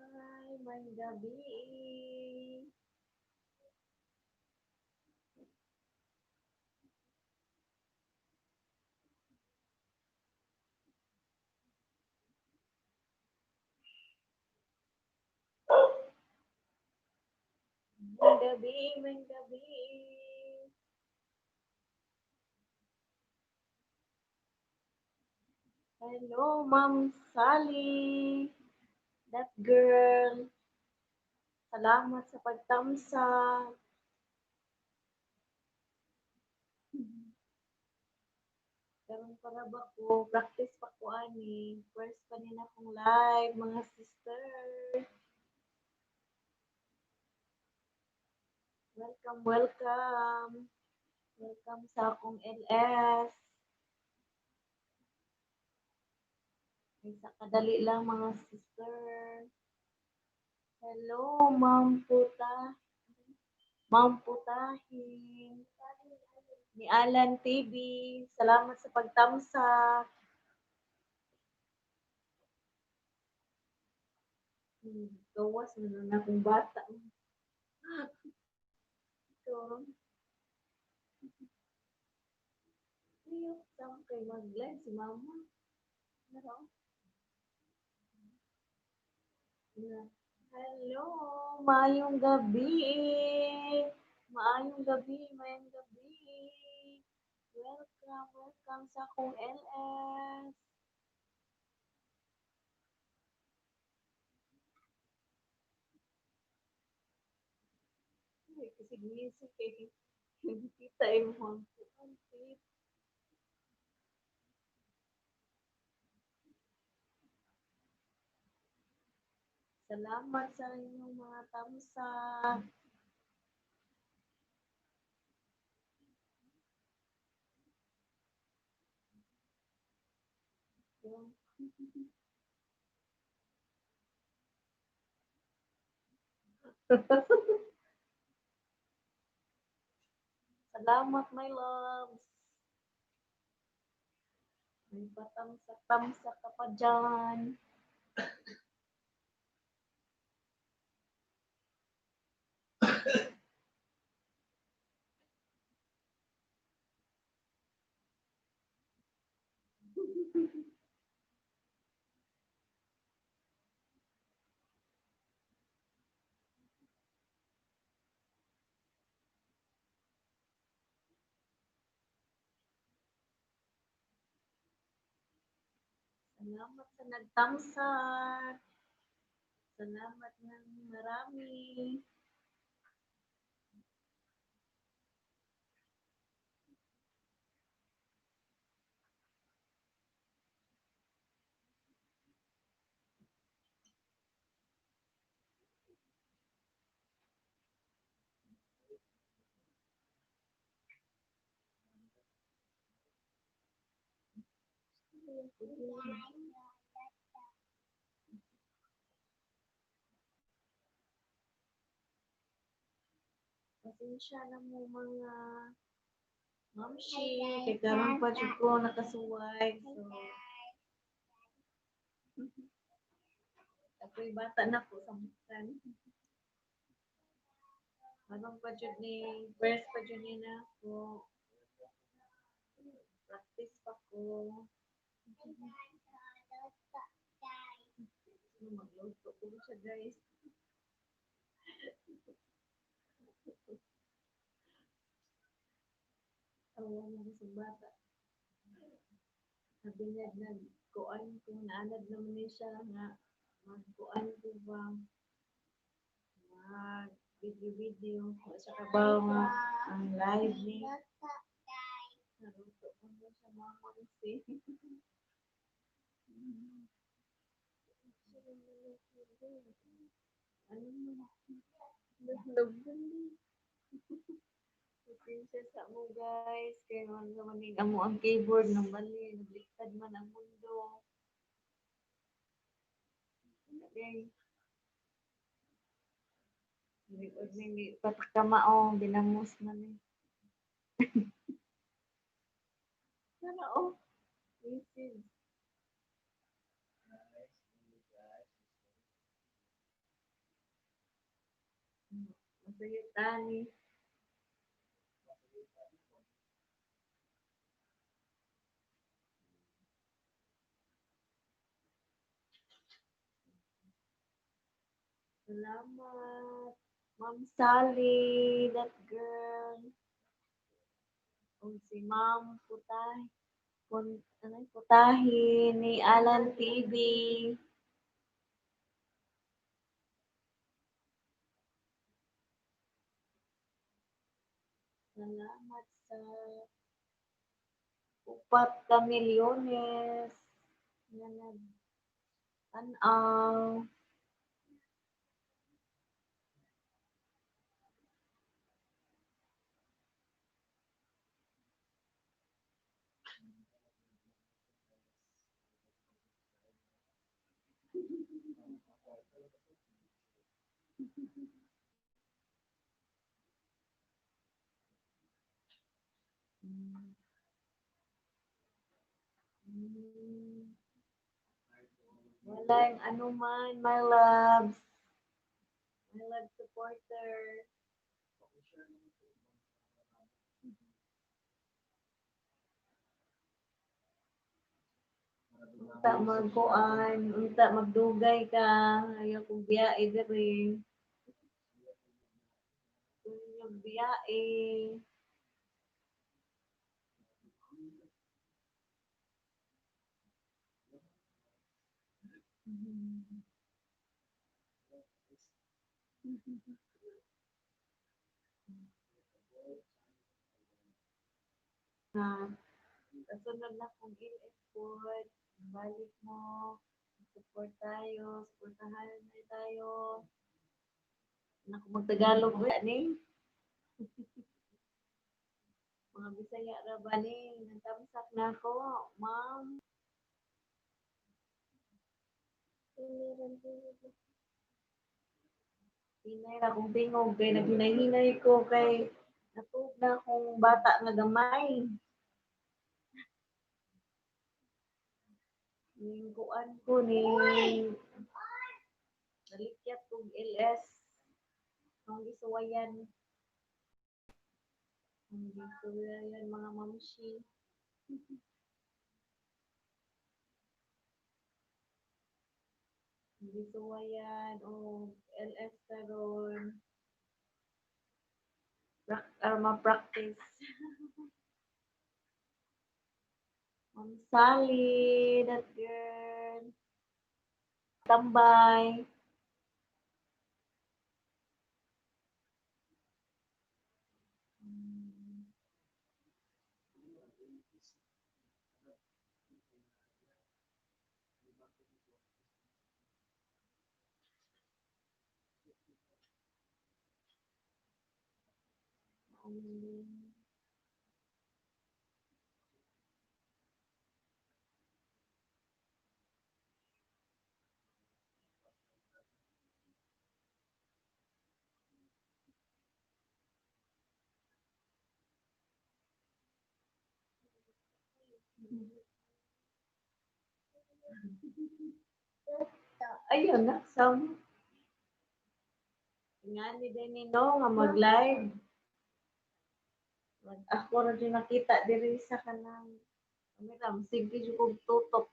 Hi, may gabi. May gabi, may gabi. Hello, Ma'am Sally. That girl. Salamat sa pagtamsak. Karon para ba ko, practice pa ko ani. First pa ni na akong live, mga sister. Welcome, welcome. Welcome sa akong LS. Sa kadali lang, mga sister. Hello, Ma'am Puta. Ma'am Putahin. Ni Alan TV. Salamat sa pagtamsak. Gawas na na akong bata. Ito. Ayok, saan kay mag-live si mama? Meron? Hello, maayong gabi. Maayong gabi, maayong gabi. Welcome, welcome sa akong LS. Ay, kasi gising kay hindi kita imong kuan. Salamat sa inyong mga tamsak. Salamat, my loves. May patamsak-tamsak ka pa dyan. Salamat sa nagtamsak. Salamat ng marami. Pasensya na mo, mga mamshi. Kay karon pa jud ko nakasuway. So, ako'y bata na ko sa mukan. Karon pa jud ni, first pa jud ni na ako. Practice pa ko. Magluto ko siya, guys. Tawa mo sa bata. Sabi niya, nagkuan ko, naanad naman niya siya nga, magkuan ko ba, mag video-video, wa siya kabaw nga ang live ni. Naruto ko na siya, mga mamsi. Ano mo? Naglog. Pasensya sa mo, guys. Kaya man naman ning amo ang keyboard ng bali. Nagliktad man ang mundo. Okay. Likod ni patakamaong binangos man eh. Sana oh. Message. Masaya tani. Salamat. Ma'am Sally, that girl. O si Ma'am Putahe, ano, Putahe ni Alan TV. Salamat sa 4 ka milyones na nag-tanaw. Walang anuman, my loves. My love supporter. Unta magkuan, unta magdugay ka, ayaw kong biyae diri. Kung biyae. Na kasunod na kong il-effort, balik mo, support tayo, supportahan na tayo. Naku, magtagalog ba ni? Mga Bisaya ra ba ni? Nagtamsak na ako, ma'am. Hinay ra kong tingog kay naghinay-hinay ko kay natug na akong bata nga gamay. Ning kuan ko ning nalikyat kog LS. Ang gisuwayan. Ang gisuwayan, mga mamshi. Ang gisuwayan og LS karon. Ma-practice. Ma'am Sally, that girl. Tambay. Ayun na, sam. Ngani din ni no nga mag-live. Ako ra jud nakita diri sa kanang kamera, sige jud kog tutok.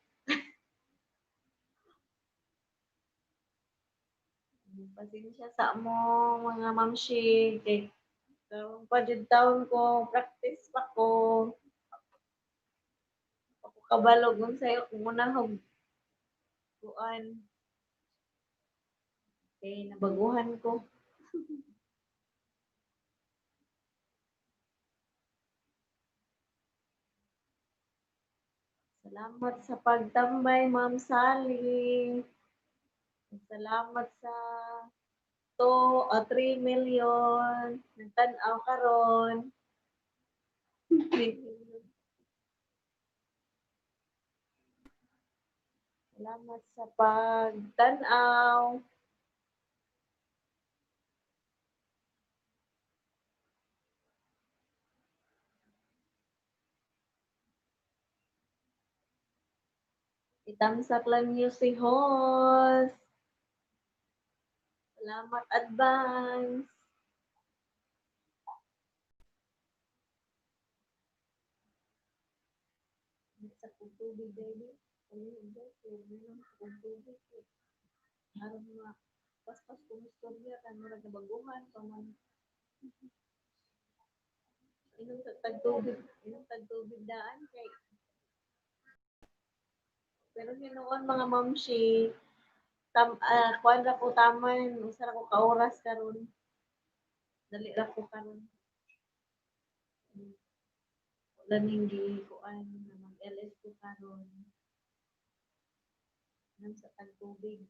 Pasensya sa mo mga mamshi kay karon pa jud taon ko, practice pa ko. Ako Kabalo kung unsay akong unahog kuan. Kay nabaguhan ko. Salamat sa pagtambay, Ma'am Sally. Salamat sa 2 o 3 million nagtan-aw karon. 3 million. Salamat sa pagtan-aw. Itamsak lang niyo si host. Salamat advance. Sa kong tubig, baby. Sa kong tubig. Aron ma paspas kong istorya kay murag nabaguhan pa man. Inom sa tagtubig, inom tagtubig daan kay. Pero hinuon, mga mamshi, tam kuan ra ko taman, usa ra ko ka oras karon. Dali ra ko karon. Wala ning gi kuan na mag-LS ko karon. Inom sa tagtubig.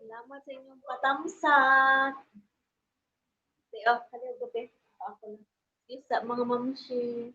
Salamat sa inyong patamsak. Te, oh, kaliw ko, te. Ako lang. Isa, mga mamshi.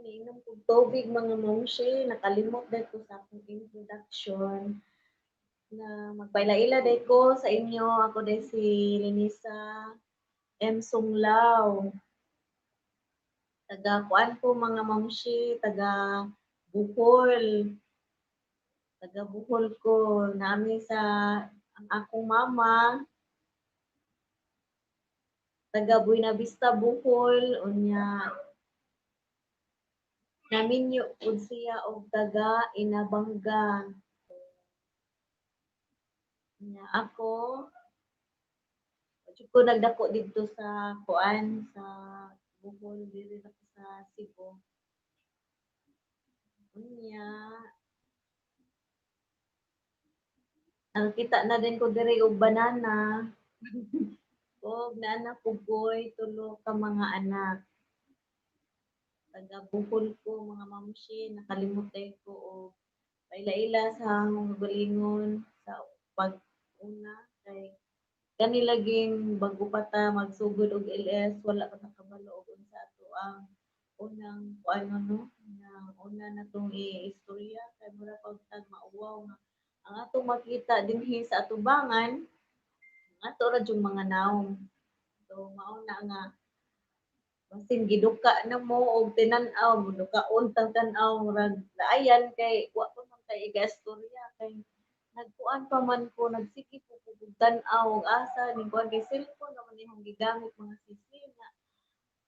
Ay, inom kog tubig, mga mamshi. Nakalimot dahil ko sa akong introduction na magpaila-ila day ko sa inyo. Ako day si Lenisa M. Sunglao. Taga kuan ko, mga mamshi, taga Bohol. Taga Bohol ko. Nami sa ang akong mama taga Buena Vista, Bohol. Unya naminyo pud siya og taga Inabanga. Nya ako jud ko nagdako didto sa kuan sa Bohol, diri ra ko sa Cebu. Unya nakakita na din ko diri og banana. Og naa na ko koy tulo ka mga anak. Taga Bohol ko, mga mamshi, nakalimot day ko og paila-ila sa akong kaugalingon sa pag-una kay kani laging bago pa ta magsugod og LS, wala pa ta kabalo og unsa ato ang unang kuan no, nga una natong i-istorya kay mura pag tag mauwaw nga ang atong makita dinhi sa atubangan ato ra jung mga nawong. So mao na nga basin giduka na mo og tinan-aw, modukaon tang tan-aw, murag laayan kay wa pa man kay iga-istorya kay nagkuan pa man ko, nagsige ko og tan-aw og asa ning kuan kay cellphone naman imong gigamit, mga sisi nga.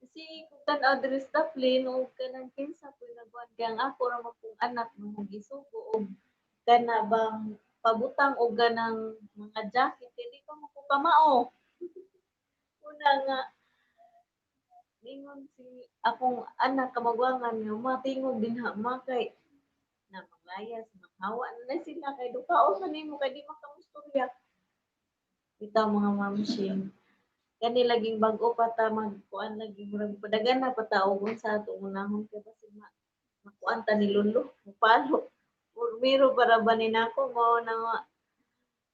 Sige kog tan-aw diri sa Taplin og kanang kinsa po'y nagkuan kay ang ako ra man kong anak nga gisugo og kana bang pabutang og ganang mga jacket kay di pa man ko kamao. Una nga ningon si akong anak kamagwangan nga matingog dinha ma kay na manglayas manghawa na sila kay dukaon man nimo kay di man ka moistorya. Bitaw, mga mamshi. Kani laging bag-o pa ta magkuan lagi murag padagan na pa ta og unsa atong unahon kay basin ma makuan ta ni lolo, mupalo. Pormiro para ba ni nako mao na nga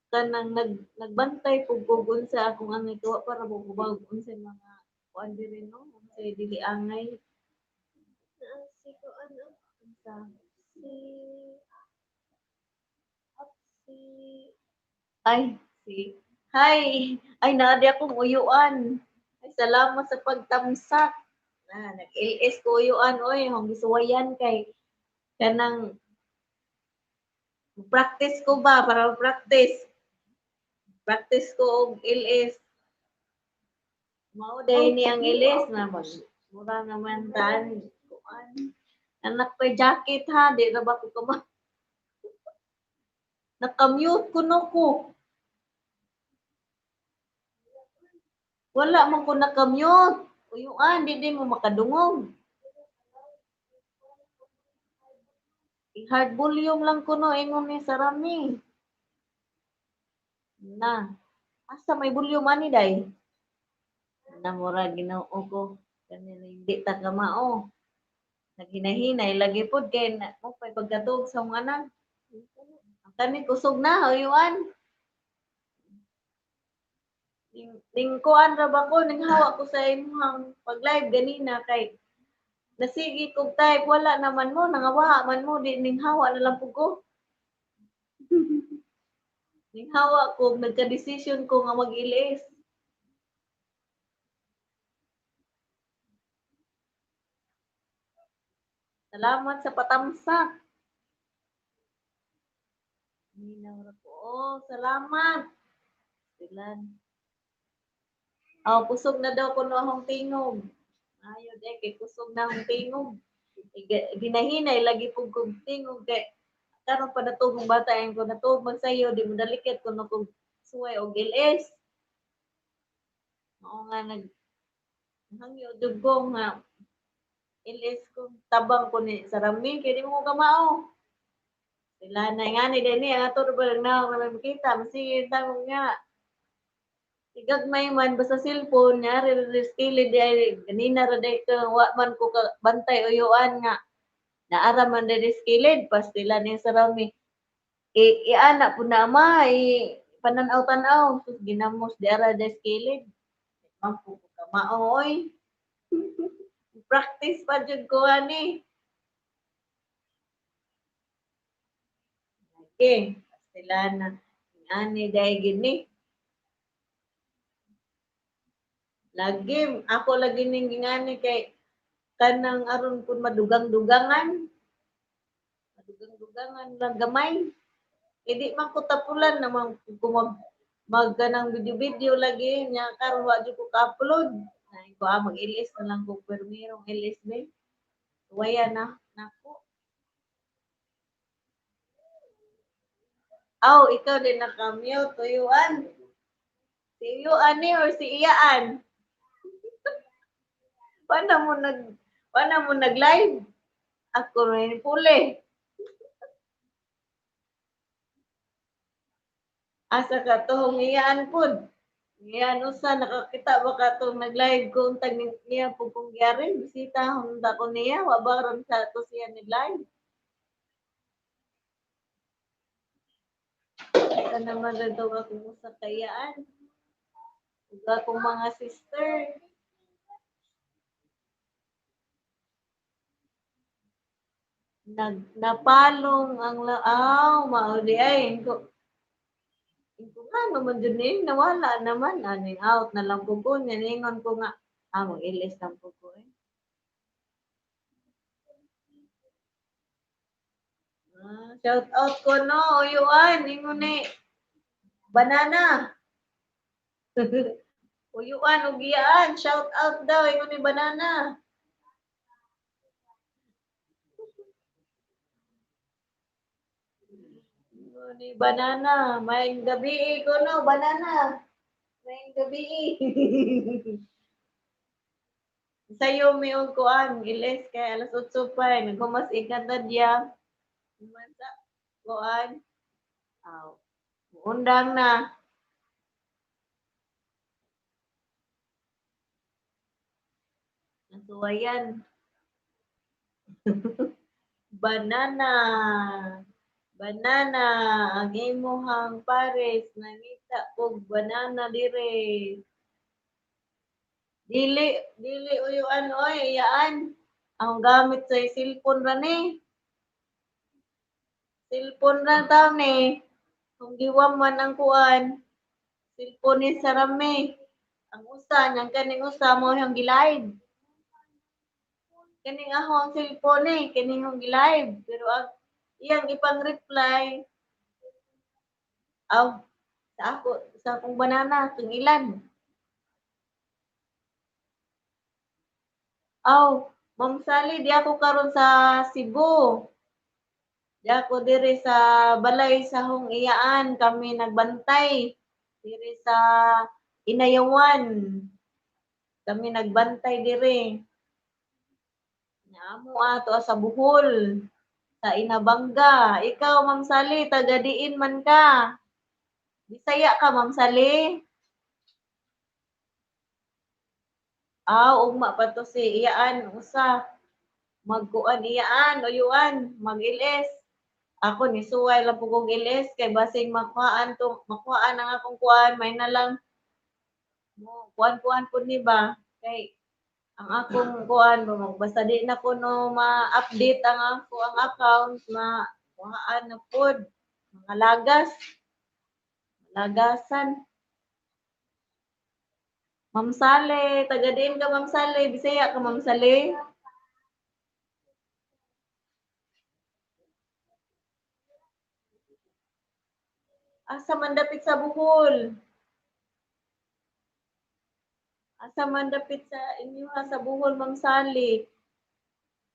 kanang nagbantay pug ko unsa akong angay kuha para mo kubag unsay mga kuan diri, no, unsay dili angay. Naa si kuan oh. Unsa? Si si Ay, si Hi! Ay, naa di akong uyuan. Ay, salamat sa pagtamsak. Na, nag-LS ko uyuan oy, akong gisuwayan kay kanang practice ko ba para practice. Practice ko og LS. Mao day ni ang LS na mag mura naman tan kuan. Anak pa jacket ha, di ra ba ko kama. Naka-mute ko no ko. Wala man ko naka-mute. Uyuan, di din mo makadungog. I-hard volume lang ko no, ingon ni Sarami. Na. Asa may volume ani day? Na mura Ginoo ko. Kani hindi ta kamao. Naghinahinay lagi pod kay na mo pay pagkatuog sa akong anak. Ang kani kusog na uyuan. Ning kuan ra ba ko ning hawa ko sa imong pag-live ganina kay nasigi kog type, wala naman mo nangawa man mo, di ning hawa na lang pud ko. Ning hawa ko nagka-decision ko nga mag-LS. Salamat sa patamsak. Minaw ra ko. Oh, salamat. Silan. Oh, kusog na daw kuno akong tingog. Ayo de kay kusog na akong tingog. Ginahinay lagi pug kog tingog kay karon pa natugong bata ang ko natug man sayo di mo dalikit kuno kog suway og LS. Mao nga nag hangyo jud ko nga LS ko tabang ko ni sa rami kay di mo ko kamao. Sila na nga ni dinhi ang ato ra ba lang na may makita masige tawag nga igagmay man basta cellphone nga ra kilid di ay ganina ra day ka wa man ko ka bantay uyuan nga naara man diri sa kilid pastila ni sa rami i iana pud na ama i panan-aw tan-aw sus ginamos di ara di sa kilid man ko kamao oy. Practice pa jud ko ani. Okay, pastila na ani dai gini. Lagi, ako lagi ning gingani kay kanang aron kun madugang-dugangan. Madugang-dugangan lang gamay. Kay di man ko tapulan naman kung mag kanang video-video lagi nya karon wa jud ko ka-upload. Ay ko ah, mag-LS na lang ko permirong LS be. Waya na nako. Aw, ikaw din naka-mute tuyuan. Si Uyuan ni or si Iyaan? Paano mo nag-live? Ako rin puli. Asa ka tohong iyaan pud? Iyaan usa nakakita ba ka tong nag-live ko untag niya pud kong giyarin bisita unta ko niya wa ba ron sa to siya nag-live? Asa naman rin daw akong usa ka iyaan? Ug akong mga sister. Nag napalong ang aw mao di ay ko ko nga naman jud ni nawala naman aning out na lang pud ko nya ningon ko nga ah mag-LS lang pud ko eh. Ah, shout out ko no uyuan ingon ni banana. Uyuan ug iyaan shout out daw ingon ni banana. Ingon ni banana, maayong gabi ko no banana. Maayong gabi. Sayo mi og kuan, iles kay alas 8 pa eh. Naghumas Encantadia. Human sa kuan. Aw. Undang na. Nasuwayan. Banana. Banana, ang imuhang pares nangita og banana dire. Dili, dili uyuan oy, iyaan. Ang gamit sa cellphone ra ni. Cellphone ra taw ni. Kung giwam man ang kuan, cellphone ni sa rami. Ang usa niyang kaning usa mo yung gi-live. Kaning ako ang cellphone ni, kaning yung gi-live. Pero ang iyang ipang-reply, aw, sa ako, sa akong banana, kung ilan. Aw, Ma'am Sally, di ako karon sa Cebu. Di ako diri sa balay sa hong iyaan kami nagbantay. Diri sa Inayawan. Kami nagbantay diri. Naamo ato sa Bohol, sa Inabanga. Ikaw, Ma'am Sally, taga diin man ka. Bisaya ka, Ma'am Sally? Aw, ugma pa to si iyaan usa. Magkuan iyaan, uyuan, mag-LS. Ako ni suway lang pud kog LS kay basing makuhaan to, makuhaan ang akong kuan, may na lang mo kuan-kuan pud ni ba kay ang akong kuan basta di na ko no ma-update ang ako ang account, makuhaan na pud mga lagas. Lagasan. Ma'am Sally, taga diin ka, Ma'am Sally? Bisaya ka, Ma'am Sally? Asa man dapit sa Bohol? Asa man dapit sa inyo ha sa Bohol, Ma'am Sally?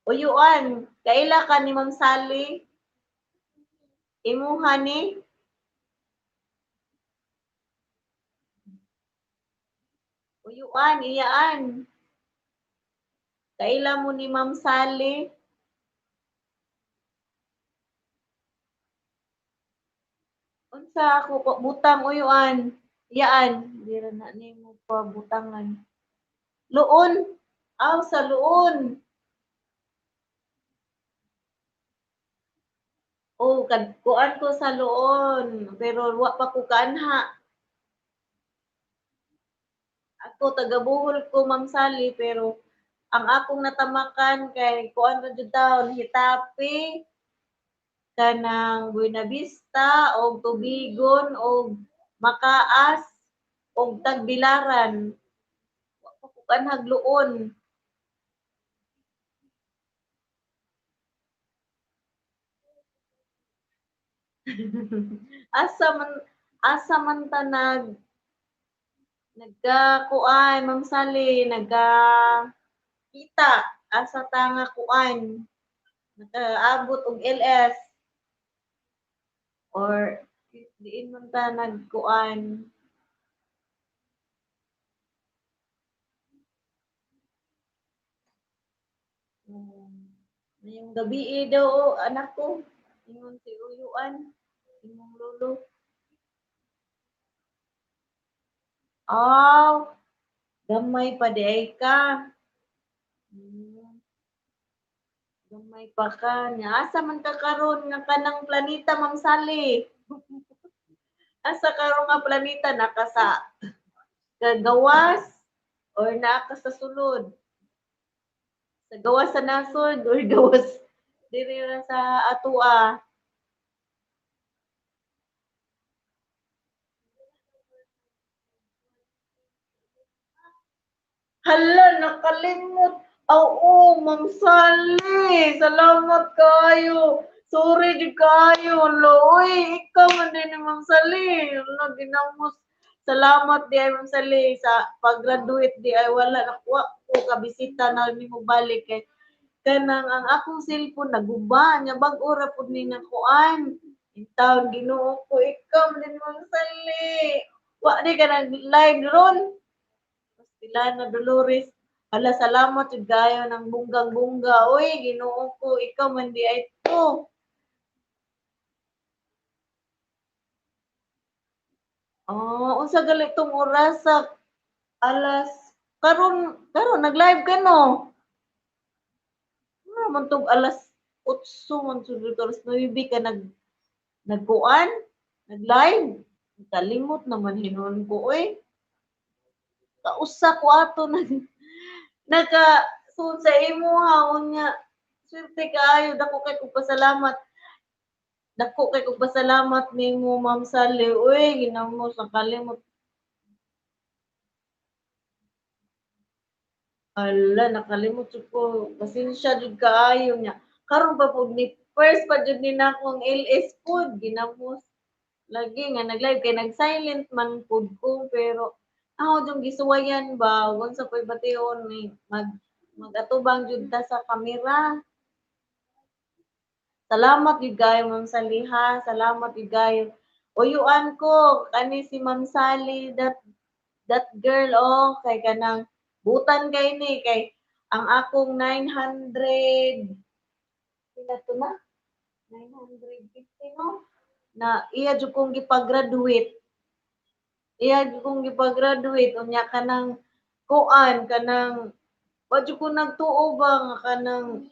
Uyuan, kaila ka ni Ma'am Sally? Imuha ni? Uyuan, iyaan. Kaila mo ni Ma'am Sally? Unsa ako ko butang uyuan? Iyaan, di ra na nimo pa butangan. Luon. Aw, sa Luon. Oh, kad kuan ko sa Luon, pero wa pa ko kaanha. Ako taga Bohol ko, Ma'am Sally, pero ang akong natamakan kay kuan ra jud taon Hitapi, kanang Buena Vista og Tubigon og Makaas og Tagbilaran. Wa pa ko kaanhag Luon. Asa man ta nagka kuan, Ma'am Sally, nagka kita asa ta nga kuan nakaabot og LS or diin man ta nagkuan. Ngayong gabi daw oh, anak ko, ingon si Uyuan, imong lolo. Aw, gamay pa di ay ka. Gamay pa ka. Nya asa man ka karon nga kanang planeta, Ma'am Sally? Asa karon nga planeta naka sa kagawas or naa ka sa sulod? Sa gawas sa nasod or gawas diri ra sa atoa? Hala, nakalimot. Oo, Ma'am Sally. Salamat kaayo. Sorry jud kaayo. Hala, uy, ikaw man din ni Ma'am Sally. Hala, ginamos. Salamat di ay, Ma'am Sally, sa pag-graduate di ay wala nakuha ko kabisita na nimo balik kay kanang ang akong cellphone naguba nya bag-o ra pud ni nakuan. Intawon, Ginoo ko, ikaw man din, Ma'am Sally. Wa di ka nag live ron. Pilana Dolores. Hala, salamat jud kaayo ng bonggang-bongga. Uy, Ginoo ko, ikaw man di ay to. Oh, unsa gali tong oras sa alas karon karon nag-live ka no? Wala man tog alas 8 man sud alas 9 ka nag Nagkuan, nag-live. Kalimot naman hinuon ko oy. Kausa ko ato nag naka sa imo ha unya. Swerte kaayo, dako kay kog pasalamat. Dako kay kog pasalamat nimo, Ma'am Sally. Uy, ginamos, nakalimot. Hala, nakalimot jud ko. Pasensya jud kaayo niya. Karon pa pud ni first pa jud ni nako ang LS pud ginamos. Lagi nga nag-live kay nag-silent man pud ko, pero ako jung gisuwayan ba unsa po'y bation ni mag-atubang jud ta sa kamera. Salamat gyud kaayo, Ma'am Sally, ha. Salamat gyud kaayo. Uyuan ko kani si Ma'am Sally, that girl, oh, kay kanang butan kay ni kay ang akong 900 pila to na? 950, no? Na iya jud kong gipag-graduate. Iya jud kong gipag-graduate unya kanang kuan kanang wa jud ko nagtuo ba nga kanang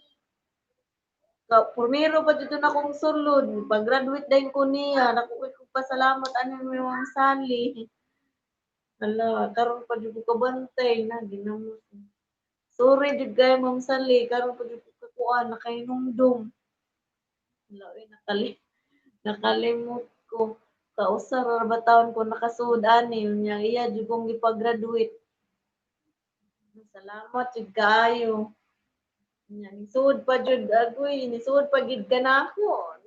ka primero pa jud na akong sulod, pag-graduate dayon ko niya. Dako kay kog pasalamat ani ni Ma'am Sally. Hala, karon pa jud ko kabantay na ginamos. Sorry jud kaayo, Ma'am Sally, karon pa jud ko kakuan, nakahinumdum. Hala, uy, nakalimot ko. Kausa ra ba taon ko nakasuod ani unya iya jud kong gipag-graduate. Salamat jud kaayo. Nya nisuod pa jud agoy, nisuod pa gid ka nako.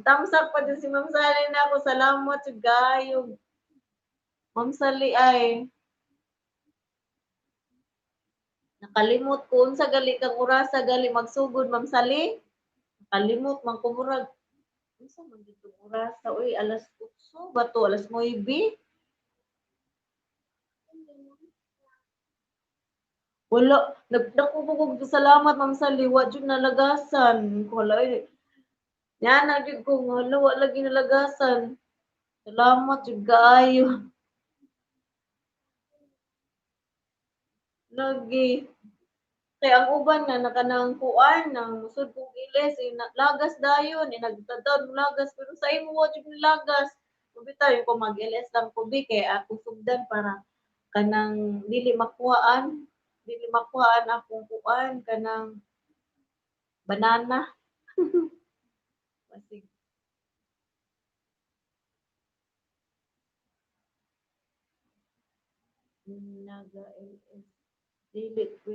Tamsak pa jud si Ma'am Sally nako. Salamat jud kaayo. Ma'am Sally ay nakalimot ko unsa gali kang orasa gali magsugod, Ma'am Sally? Nakalimot man ko, murag unsa man jud tong orasa oy, alas 8 ba to, alas 9? Wala, nagdako ko kog salamat, Ma'am Sally, wa jud nalagasan. Ko hala oy. Yana jud ko nga hala, wa lagi nalagasan. Salamat jud kaayo. Lagi. Kay ang uban nga nakanang kuan nang musud kog iles eh, lagas dayon eh, nagtadaw lagas, pero sa imo wa jud nilagas. Bitaw yung ko mag-LS lang ko bi kay akong sugdan para kanang dili makuhaan akong kuan kanang banana. Basig naga LS dili ko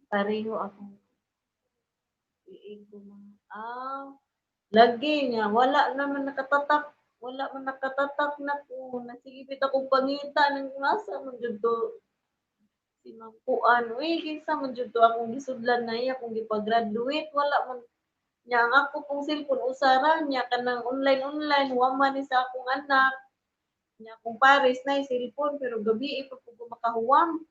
pareho akong iig ko mga lagi niya wala naman nakatatak, wala man nakatatak na ko nasigipit akong pangita nang nasa man jud to si Ma'am Kuan. Uy, kinsa man jud to akong gisudlan na iya akong gipag-graduate, wala man niya ang ako pong cellphone usara niya kanang online online wa man ni sa akong anak niya akong pares na cellphone, pero gabi pa pud ko makahuwam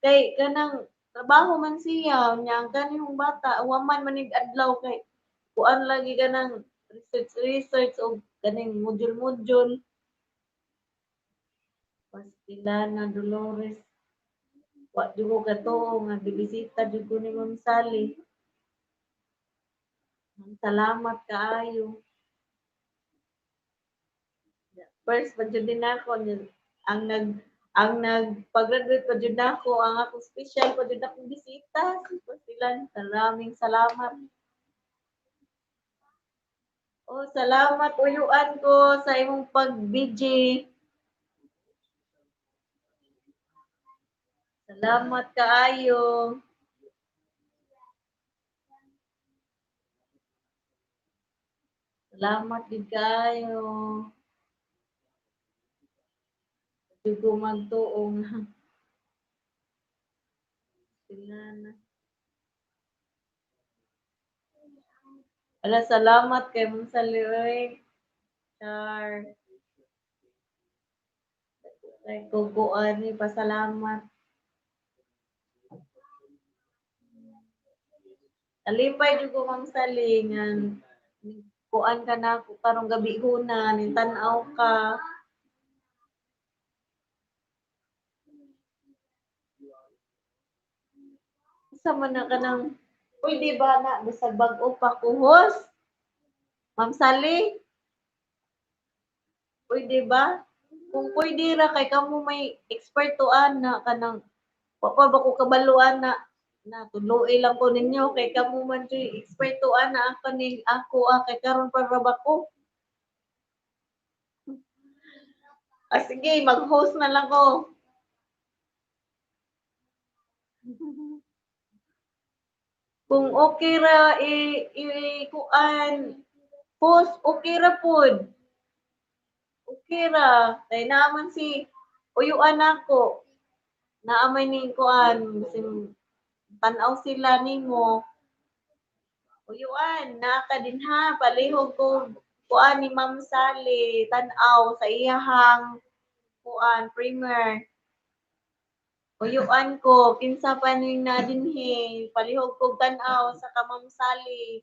kay kanang trabaho man siya niya ang kanihong bata wa man manig adlaw kay kuan lagi kanang research research og kaning module module. Pastilana Dolores, wa jud ko katuo nga gibisita jud ko ni Ma'am Sally. Salamat kaayo. First pa jud din ako ang nagpag-graduate pa jud nako, ang akong special pa jud akong bisita si Pastilan. Maraming salamat. Oh, salamat uyuan ko sa imong pag-BJ. Salamat kaayo. Salamat gid kaayo. Di ko magtuong. Sila na. Ala, salamat kay Ma'am Sally oy. Char. Kay kukuan ni pasalamat. Alipay jud ko, Ma'am Sally, nga kuan ka na ako karong gabi huna ning tan-aw ka. Unsa man na kanang uy, di ba na bisag bag-o pa ko host? Ma'am Sally? Pwede ba? Kung pwede ra kay kamo may ekspertoan na kanang wa pa ba ko kabaluan na na tudloi lang ko ninyo kay kamo man juy ekspertoan na ako ning ako ah, kay karon pa ra ba ko? Ah, sige, mag-host na lang ko. Kung okay ra i kuan host, okay ra pod. Okay ra kay naa man si uyuan nako. Naa may ning kuan tan-aw sila nimo. Uyuan naa ka dinha, palihog ko kuan ni Ma'am Sally tan-aw sa iyahang kuan primer. Uyuan ko kinsa pa ning naa dinhi, palihog kog tan-aw sa ka Ma'am Sally.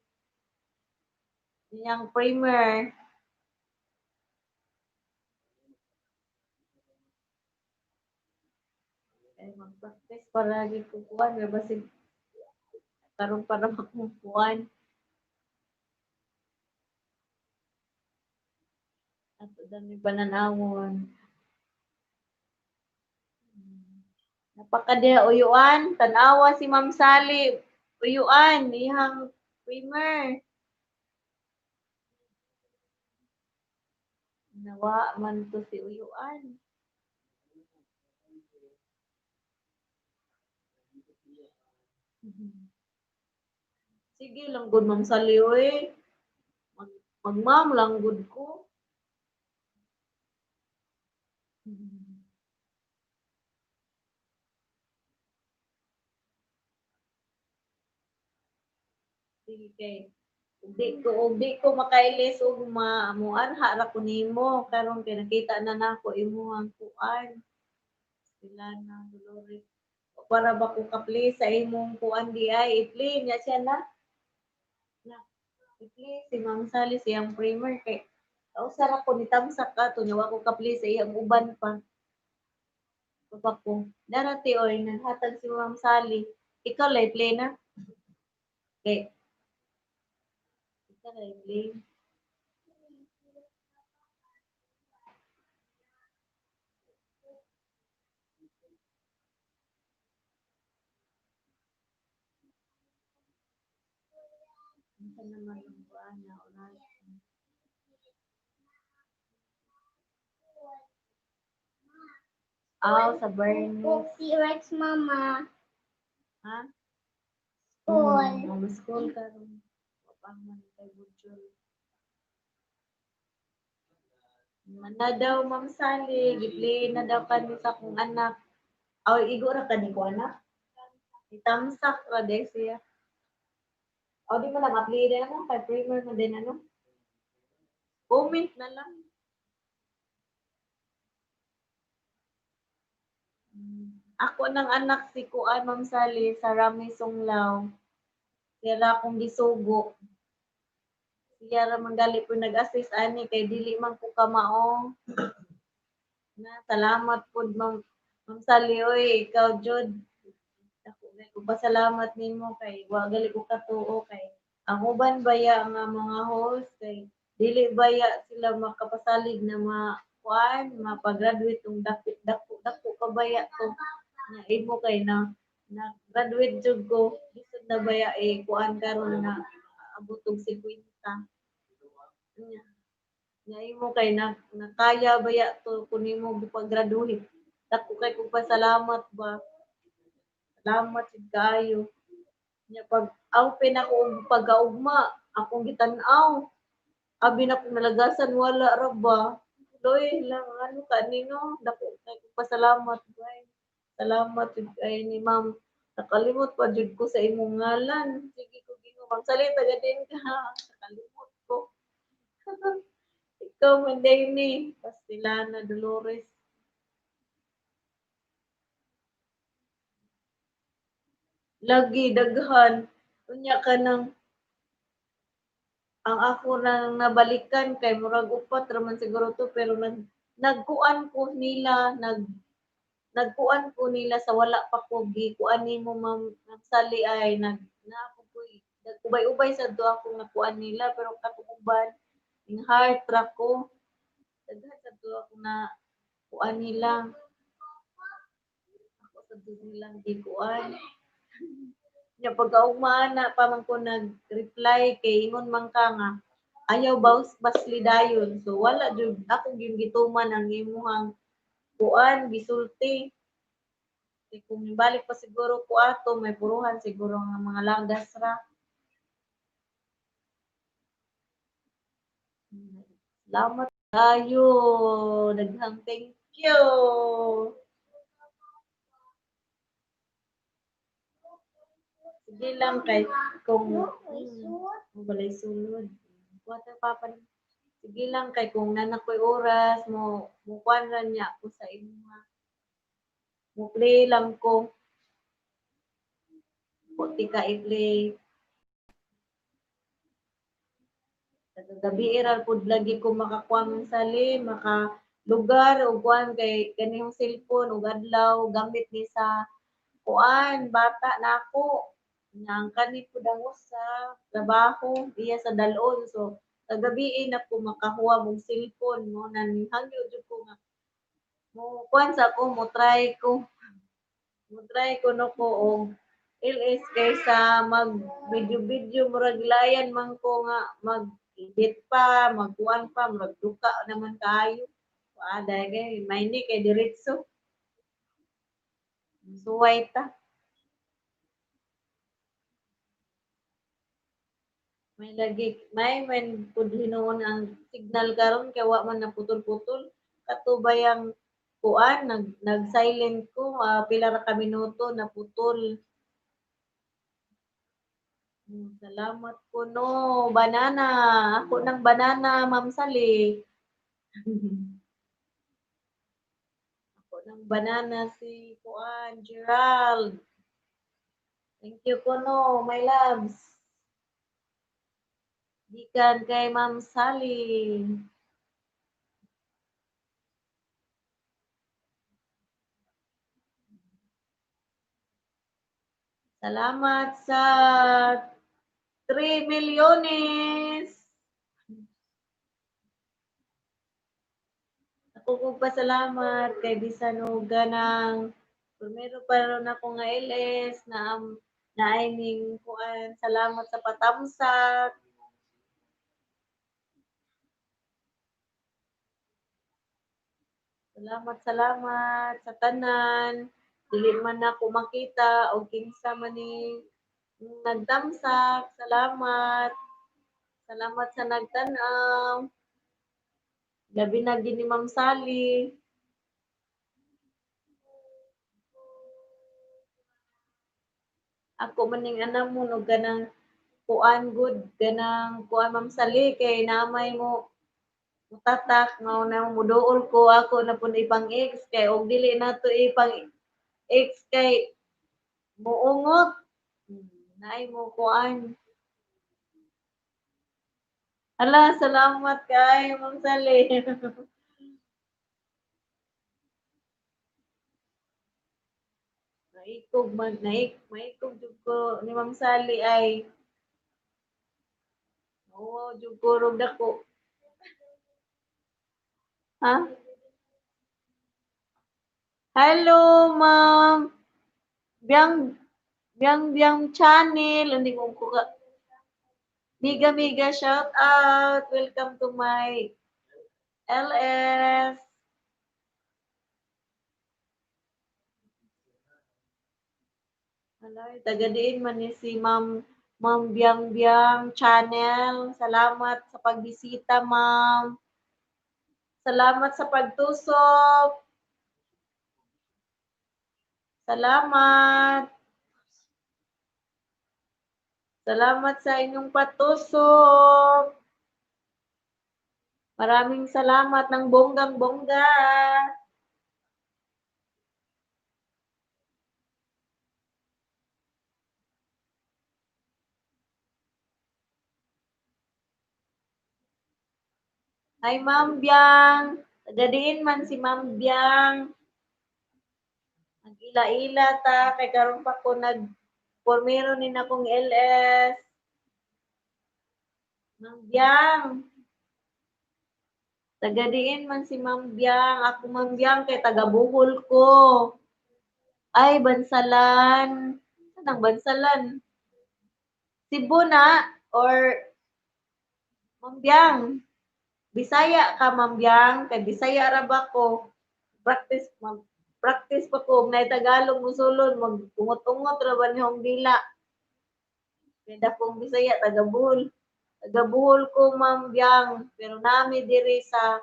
Iyang primer. Ay mag-practice para gyud ko kuan basig karon para makukuan. Ato dami pananawon. Napakadiha uyuan, tan-awa si Ma'am Sally. Uyuan iyang primer. Nawa man to si uyuan. Sige lang gud Ma'am Sally oy. Mag-ma'am lang gud ko. Sige kay ug di ko makailis og muanha ra ko nimo karon kay nakita na nako imong kuan. Sila na Dolores. Para ba ko ka-play sa imong kuan di ay i-play niya siya na. Na i-play si Ma'am Sally siyang primer kay kausa ra ko ni tamsak ato nya wa ko ka-play sa iyang uban pa. Pa ko. Darati oy naghatag si Ma'am Sally. Ikaw lay play na. Kay ikaw lay play. Unsa naman ang kuan na oras? Aw, sa Bernice. Si Rex mama. Ha? School. School karon. Wa pa man kay Bujol. Mana daw Ma'am Sally, gi-play na daw kani sa akong anak. Aw, igo ra kani ko anak. Itamsak ra day siya. Aw, di mo lang apply din ano, kay primer mo din ano. Comment na lang. Ako ng anak si Kuan Ma'am Sally sa Rami Sunglaw. Siya ra akong gisugo. Siya ra man gali po nag-assist ani kay dili man ko kamao. Na salamat pud Ma'am Ma'am Sally oy, ikaw jud. Ako ko pasalamat nimo kay wa gali ko katuo kay ang uban baya nga mga host kay dili baya sila makapasalig na ma kuan mapa-graduate tong dako dako dako pa baya to na imo kay na na graduate jud ko lisod na baya eh kuan karon na abot og 50 nya nya imo kay na nakaya baya to kun imo gipag-graduate dako kay kog pasalamat ba, salamat jud kaayo nya pag open ako og pagaugma akong gitan-aw abi na kong nalagasan wala ra ba. Doy lang ano kanino dako kay kog pasalamat bay. Salamat jud kay ni Ma'am. Nakalimot pa jud ko sa imong ngalan. Sige ko ginoo Ma'am Sally taga din ka. Nakalimot ko. Ikaw man day ni Pastilana Dolores. Lagi daghan unya kanang ang ako nang nabalikan kay murag upat ra man siguro to pero nagkuan ko nila nagkuan ko nila sa wala pa ko gikuan nimo Ma'am Sally ay nag na ako koy nagubay-ubay sad to akong nakuan nila pero katong uban ning heart ra ko Daghan sad to ako na kuan nila. Ako sad to nilang gikuan. Nya pagkaugma na pa man ko nag-reply kay ingon man ka nga ayaw baus basli dayon. So wala jud ako gyud gituman ang imuhang kuan gisulti. Kay kung balik pa siguro ko ato may puruhan siguro nga mga lagas ra. Salamat kayo. Daghang thank you. Sige lang kay kung walay sulod. Water papa. Sige lang kay kung nana ko'y oras mo mukuan ra niya ako sa imuha. Mo play lang ko. Puti ka i-play. Kagabi ra pud lagi ko makakuha man sali, maka lugar og kuan kay kanihong cellphone ug adlaw gamit ni sa kuan bata nako. Nya ang kani pud ang usa trabaho iya sa dalon, so kagabi na ko makahuwam og cellphone mo na hangyo jud ko nga mo kuan sa ko mo try ko. Mo try ko no ko og LS kaysa mag video-video murag layan man ko nga mag edit pa, magkuan pa, murag duka naman kaayo. Dahil kay may ni kay diretso. Suway ta. May lagi, may man pud hinuon ang signal karon kay wa man naputol-putol. Kato bayang kuan nag-silent ko, pila ra ka minuto naputol. Salamat ko no, banana. Ako ng banana, Ma'am Sally. Ako ng banana si Kuan Gerald. Thank you ko no, my loves. Gikan kay Ma'am Sally. Salamat sa 3 milyones. Ako ko pasalamat kay bisan og ganang primero pa ron ako nga LS na naay ning kuan. Salamat sa patamsak. Salamat, salamat sa tanan. Dili man ako makita og kinsa man ni nagtamsak. Salamat. Salamat sa nagtan-aw. Labi na gini Ma'am Sally. Ako maning anam mo no ganang kuan good ganang kuan Ma'am Sally kay namay mo mutatak nga na muduol ko ako na pud ipang X kay og dili nato ipang X kay muungot. Naay mo kuan. Hala, salamat kay Ma'am Sally. Naikog man, maikog jud ko ni Ma'am Sally ay. Oo, jud ko rog dako. Ha? Hello, Ma'am. Biang Biang Biang Channel, hindi ko ka. Miga Miga shout out. Welcome to my LS. Alay, taga diin man ni si Ma'am Ma'am Biang Biang Channel. Salamat sa pagbisita, Ma'am. Salamat sa pagtusok. Salamat. Salamat sa inyong patusok. Maraming salamat ng bonggang-bongga. Hi, Ma'am Biang. Tagadiin man si Ma'am Biang. Nag-ila-ila ta kay karon pa ko nag formero ni na akong LS. Ma'am Biang. Taga diin man si Ma'am Biang. Ako, Ma'am Biang, kay taga Bohol ko. Ay, Bansalan. Anong Bansalan? Cebu na or Ma'am Biang? Bisaya ka, Ma'am Biang? Kay Bisaya ra ba ko? Practice mag practice pa ko na Tagalog musulod, mag ungot-ungot ra ba nihong dila. Kay dakong Bisaya, taga Bohol. Taga Bohol ko, Ma'am Biang, pero nami diri sa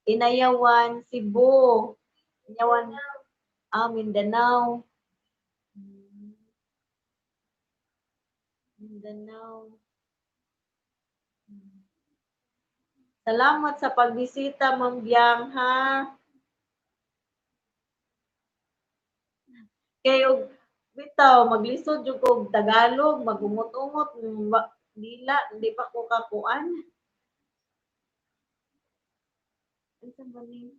Inayawan, Cebu. Inayawan, ah, Mindanao. Mindanao. Salamat sa pagbisita, Ma'am Biang, ha. Kay og bitaw maglisod jud ko og Tagalog, magungot-ungot dila, hindi pa ko kakuan. Unsa man ni?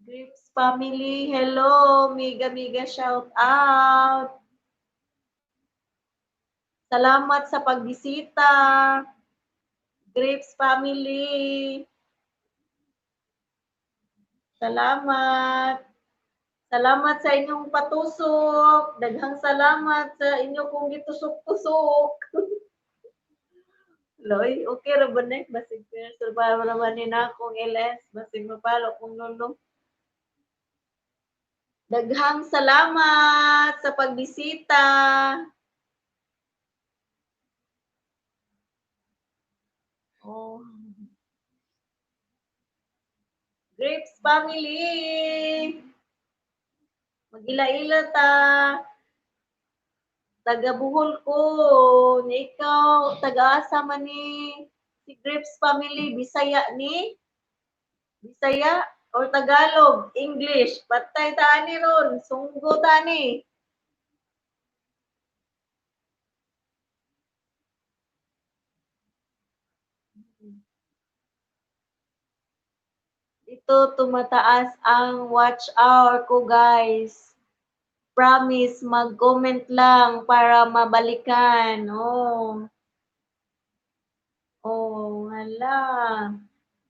Grips family, hello, mega mega shout out. Salamat sa pagbisita. Grips family. Salamat. Salamat sa inyong patusok. Daghang salamat sa inyo kung gitusok-tusok. Loy, okay ra ba ni? Basig pero para naman ni na akong LS, basig mapalo kong lolo. Daghang salamat sa pagbisita. Oh. Grapes family. Magila-ila ta. Taga Bohol ko. Ni ikaw, taga-asa man ni si Grapes family, Bisaya ni? Bisaya or Tagalog, English. Patay ta ani ron, sunggo ta ni. Dito tumataas ang watch hour ko, guys. Promise, mag-comment lang para mabalikan. Oh. Oh, hala.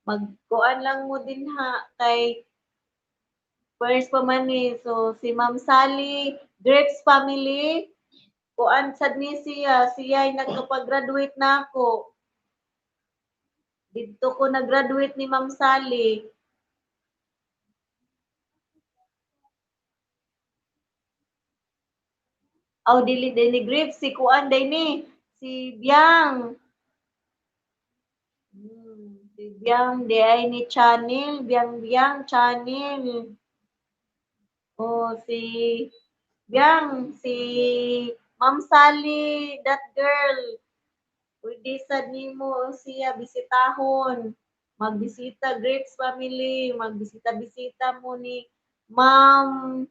Magkuan lang mo din ha kay first pa man ni. So si Ma'am Sally, Grapes family, kuan sad ni siya, siya ay nagkapag-graduate na ako. Dito ko nag-graduate ni Ma'am Sally. Aw, dili din ni Grapes, si kuan day ni, si Biang. Si Biang di ay ni channel, Biang Biang channel. Oh, si Biang, si Ma'am Sally, that girl. Pwede sad nimo siya bisitahon. Magbisita Grapes family, magbisita-bisita mo ni Ma'am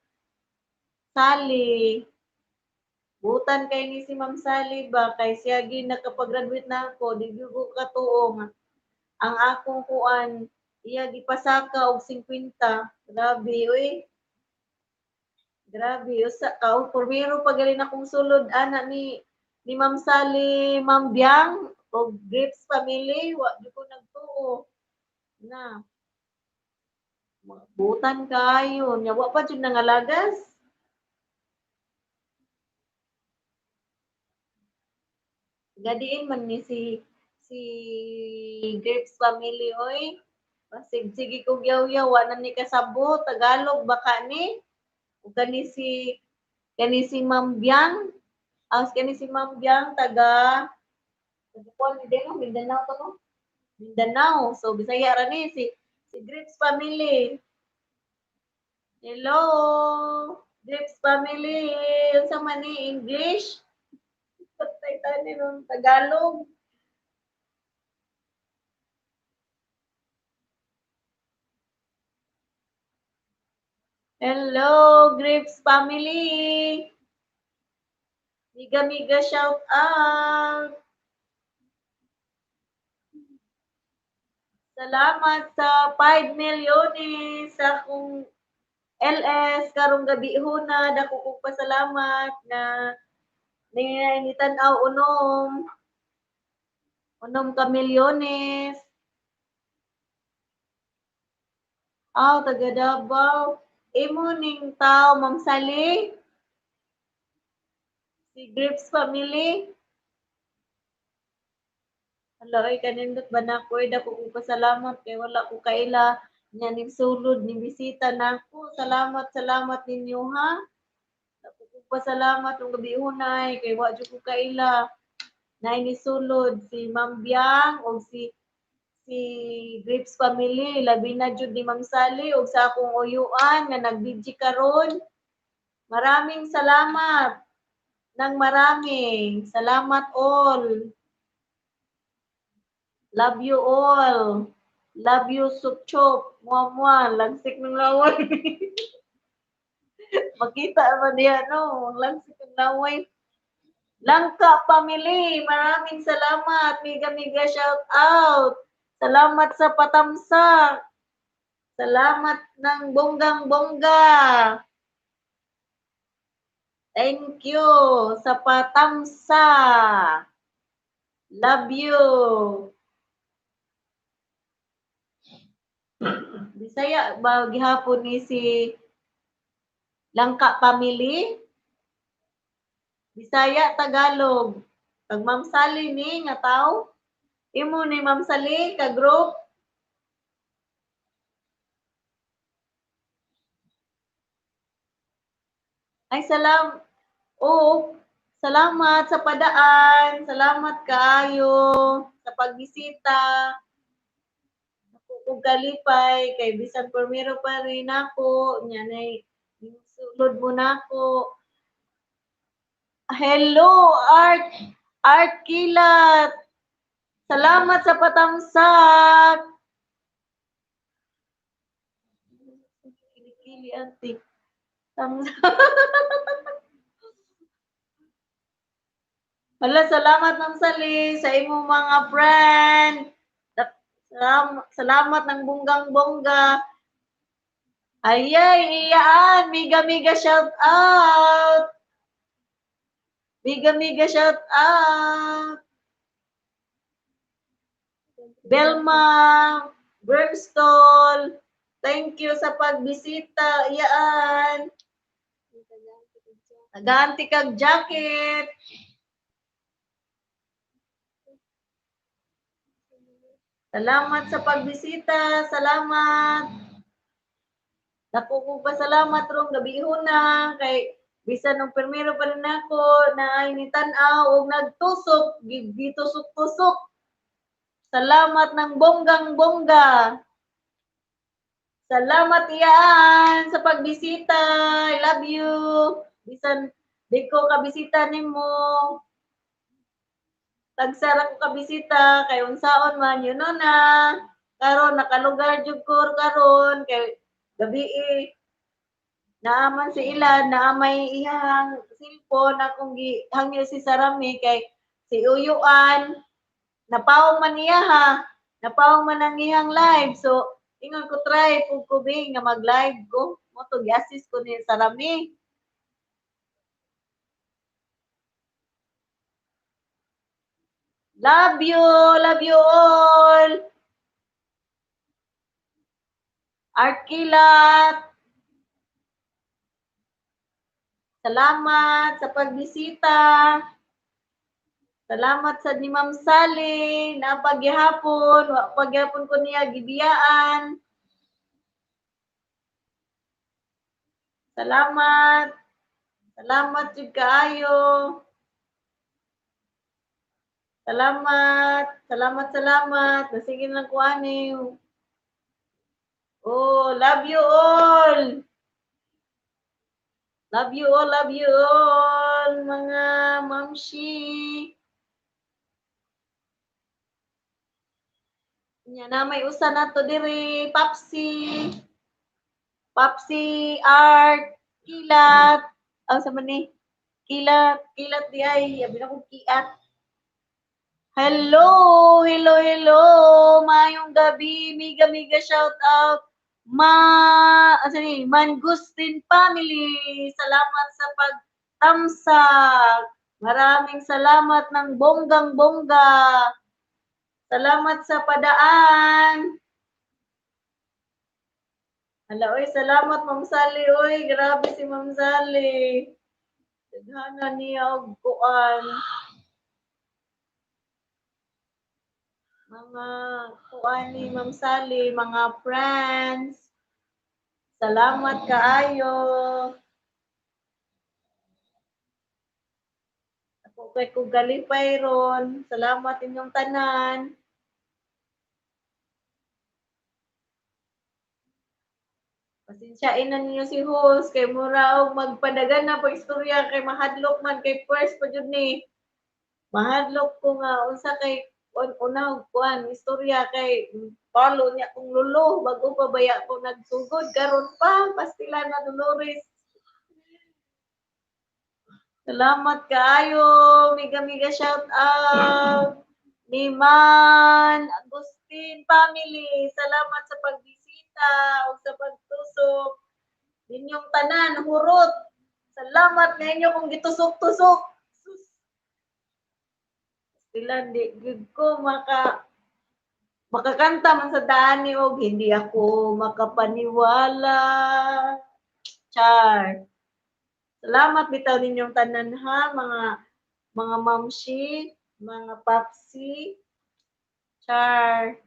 Sally. Butan kay ni si Ma'am Sally ba kay siya gi nakapag-graduate na ako, di gyud ko katuo nga ang akong kuan iya gipasaka og 50. Grabe oy. Grabe usa ka primero pa gali na akong sulod ana ni Ma'am Sally, Ma'am Biang og Grapes family, wa gyud ko nagtuo na. Butan kaayo nya wa pa jud nangalagas. Gadiin man ni si Grapes family oy. Basig sige kog yaw-yaw wa na ni kasabot Tagalog baka ni. Ug kani si Ma'am Biang. As kani si Ma'am Biang taga kuan ni no, Mindanao to no. Mindanao. So Bisaya ra ni si Grapes family. Hello, Grapes family. Unsa man ni English? Patay tani ron Tagalog. Hello, Grapes family. Miga miga shout out. Salamat sa 5 milyones sa akong LS karong gabi huna. Dako kong pasalamat na nitan-aw unom ka milyones. Aw, taga Davao. Imo ning tao, Ma'am Sally? Si Grips family? Hala, ay kanindot ba na ko? Ay, dako ko pasalamat kay wala ko kaila nya ning sulod ning bisita nako. Salamat, salamat ninyo ha. Dako ko pasalamat ug gabi hunay kay wa jud ko kaila. Naay ni sulod si Ma'am Biang og si Grips family, labi na jud ni Ma'am Sally og sa akong uyuan nga nag-video karon. Maraming salamat ng maraming. Salamat all. Love you all. Love you, Sukchop. Mua mua. Lagsik ng laway. Makita ba diya, no? Lagsik ng laway. Langka family. Maraming salamat. Mega mega shout out. Salamat sa patamsak. Salamat ng bonggang bongga. Thank you sa patamsa. Love you. Bisaya ba gihapon ni si Langka family? Bisaya, Tagalog. Kag Ma'am Sally ni nga tao. Imo ni Ma'am Sally ka group. Ay salam. Oo, salamat sa padaan. Salamat kaayo sa pagbisita. Ako kog kalipay kay bisan permiro pa rin ako nya nay sulod mo nako. Hello Art Art Kilat. Salamat sa patamsak. Kili-kili ate. Tamsak. Hala, salamat Ma'am Sally sa imong mga friend. Salamat ng bonggang-bongga. Ayay, iyaan. Miga miga shout out. Miga miga shout out. Belma, Burnstall, thank you sa pagbisita. Iyaan. Taganti kag jacket. Salamat sa pagbisita. Salamat. Dako ko pasalamat rong gabi na kay bisan nung permiro pa rin ako na ay ni tan-aw og nagtusok, gitusok-tusok. Salamat ng bonggang-bongga. Salamat iyaan sa pagbisita. I love you. Bisan di ko kabisita nimo. Tagsara ko kabisita kay unsaon man yun na. Karon nakalugar jud ko karon kay gabi naaman si ilan, naamay iyang cellphone akong gihangyo si Sarami kay si Uyuan napawong man niya ha, napawong man ang iyang live. So ingon ko try pug ko bi nga mag-live ko, mo to gi-assist ko ni Sarami. Love you all. Art Kilat. Salamat sa pagbisita. Salamat sa ni Ma'am Sally na paghihapon, wa paghihapon ko niya gibiyaan. Salamat. Salamat jud kaayo. Salamat. Salamat, salamat. Sige lang ko ani. Oh, love you all. Love you all, love you all, mga mamshi. Nya na may usa na to diri, Papsi. Papsi Art Kilat. Ang sa man ni? Kilat, kilat di ay, abi na kong kiat. Hello, hello, hello. Maayong gabi, miga miga shout out. Mangustin family. Salamat sa pagtamsak. Maraming salamat ng bonggang-bongga. Salamat sa padaan. Hala, oy, salamat Ma'am Sally, oy, grabe si Ma'am Sally. Daghana niya og kuan. Mga kuan ni Ma'am Sally, mga friends. Salamat kaayo. Ako kay kog galipay ron. Salamat inyong tanan. Pasensyain na ninyo si host kay mura og magpadagan na pag-istorya kay mahadlok man kay first pa jud ni. Mahadlok ko nga unsa kay una og kuan istorya kay follow niya kong lulo bago pa baya ko nagsugod karon pa pastila na Dolores. Salamat kaayo, mega mega shout out ni Man Agustin family. Salamat sa pagbisita ug sa pagtusok ninyong tanan hurot. Salamat nga inyo kung gitusok-tusok. Sus. Sila di gud ko makakanta man sa daan ni og hindi ako makapaniwala. Char. Salamat bitaw ninyong tanan ha, mga mamshi, mga papsi. Char.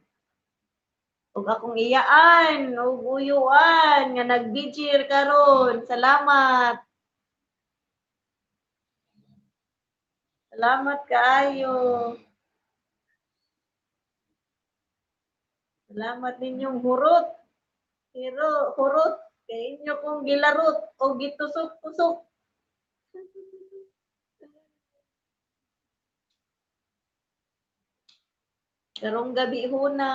Ug akong iyaan ug uyuan nga nagbijir karon. Salamat. Salamat kaayo. Salamat ninyong hurot. Pero hurot kay inyo kong gilarot o gitusok-tusok. Karong gabi huna.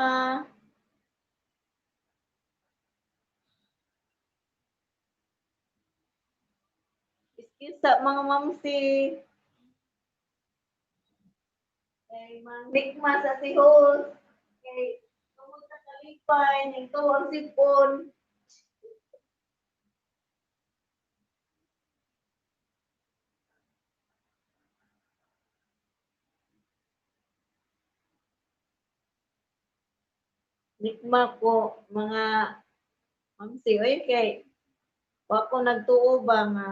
Excuse sa mga mamsi. Kay mang nikma sa si host. Kay tungod sa kalipay, nito ang sipon. Nikma ko mga mamsi. Oy, kay wa ko nagtuo ba nga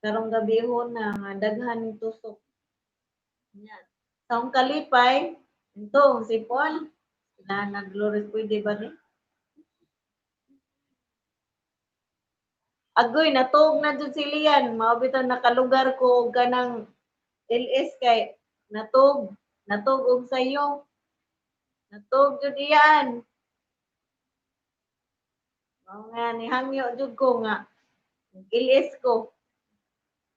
karong gabi na nga daghan tusok. Nya. Sa akong kalipay, ito ang sipon. Sila na Dolores, pwede ba ni? Agoy, natuog na dyan si Lian. Mao bitaw nakalugar ko og kanang LS kay natuog. Natuog og sayo. Natuog jud iyan. Mao nga nihangyo jud ko nga LS ko.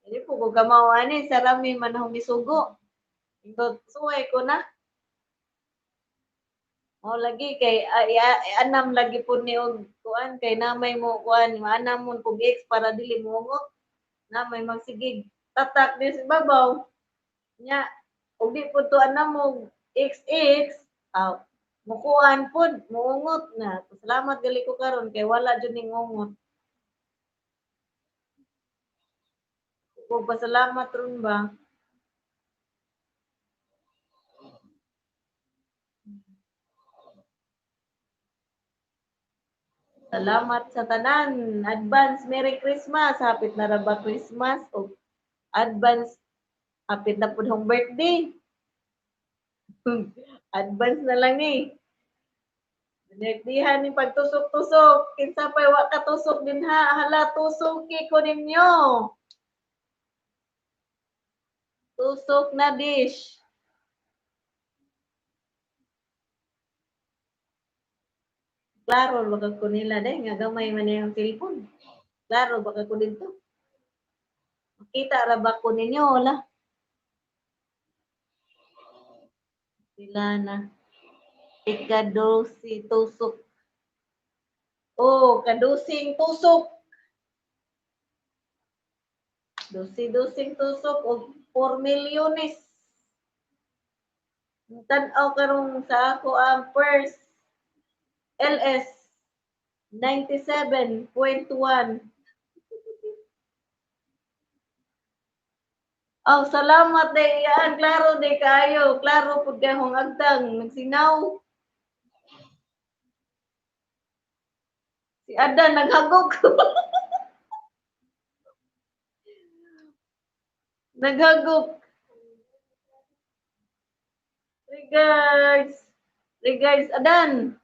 Dili po ko kamaw ani sa rami man akong misugo. Ingot suway ko na. Mao lagi kay anam lagi po ni og kuan kay namay mo kuan maanam mo kog ex para dili mo ungot. Namay magsigig tatak di sa babaw. Nya og di po to anam mo XX mukuan pod muungot na. Salamat gali ko karon kay wala jud ning ungot. Kung pasalamat ron ba? Salamat sa tanan. Advance Merry Christmas. Hapit na ra ba Christmas o advance hapit na pud hong birthday. Advance na lang ni. Birthdayhan ni pagtusok-tusok. Kinsa pa'y wa katusok din ha. Hala, tusuki ko ninyo. Tusok na dish. Klaro baka ko nila dahil nga gamay man yung cellphone. Klaro baka ko dito. Makita ra ba ko ninyo wala? Sila na. Ikadosi tusok. Oh, kadusing tusok. Dosi-dosing tusok og 4 milyones. Tan-aw karong sa ako ang first LS 97.1. Oh, salamat day yan. Klaro day kaayo. Klaro pud kay hong agtang nagsinaw. Si Si Adan naghagok. Naghagok. Regards. Regards, Adan.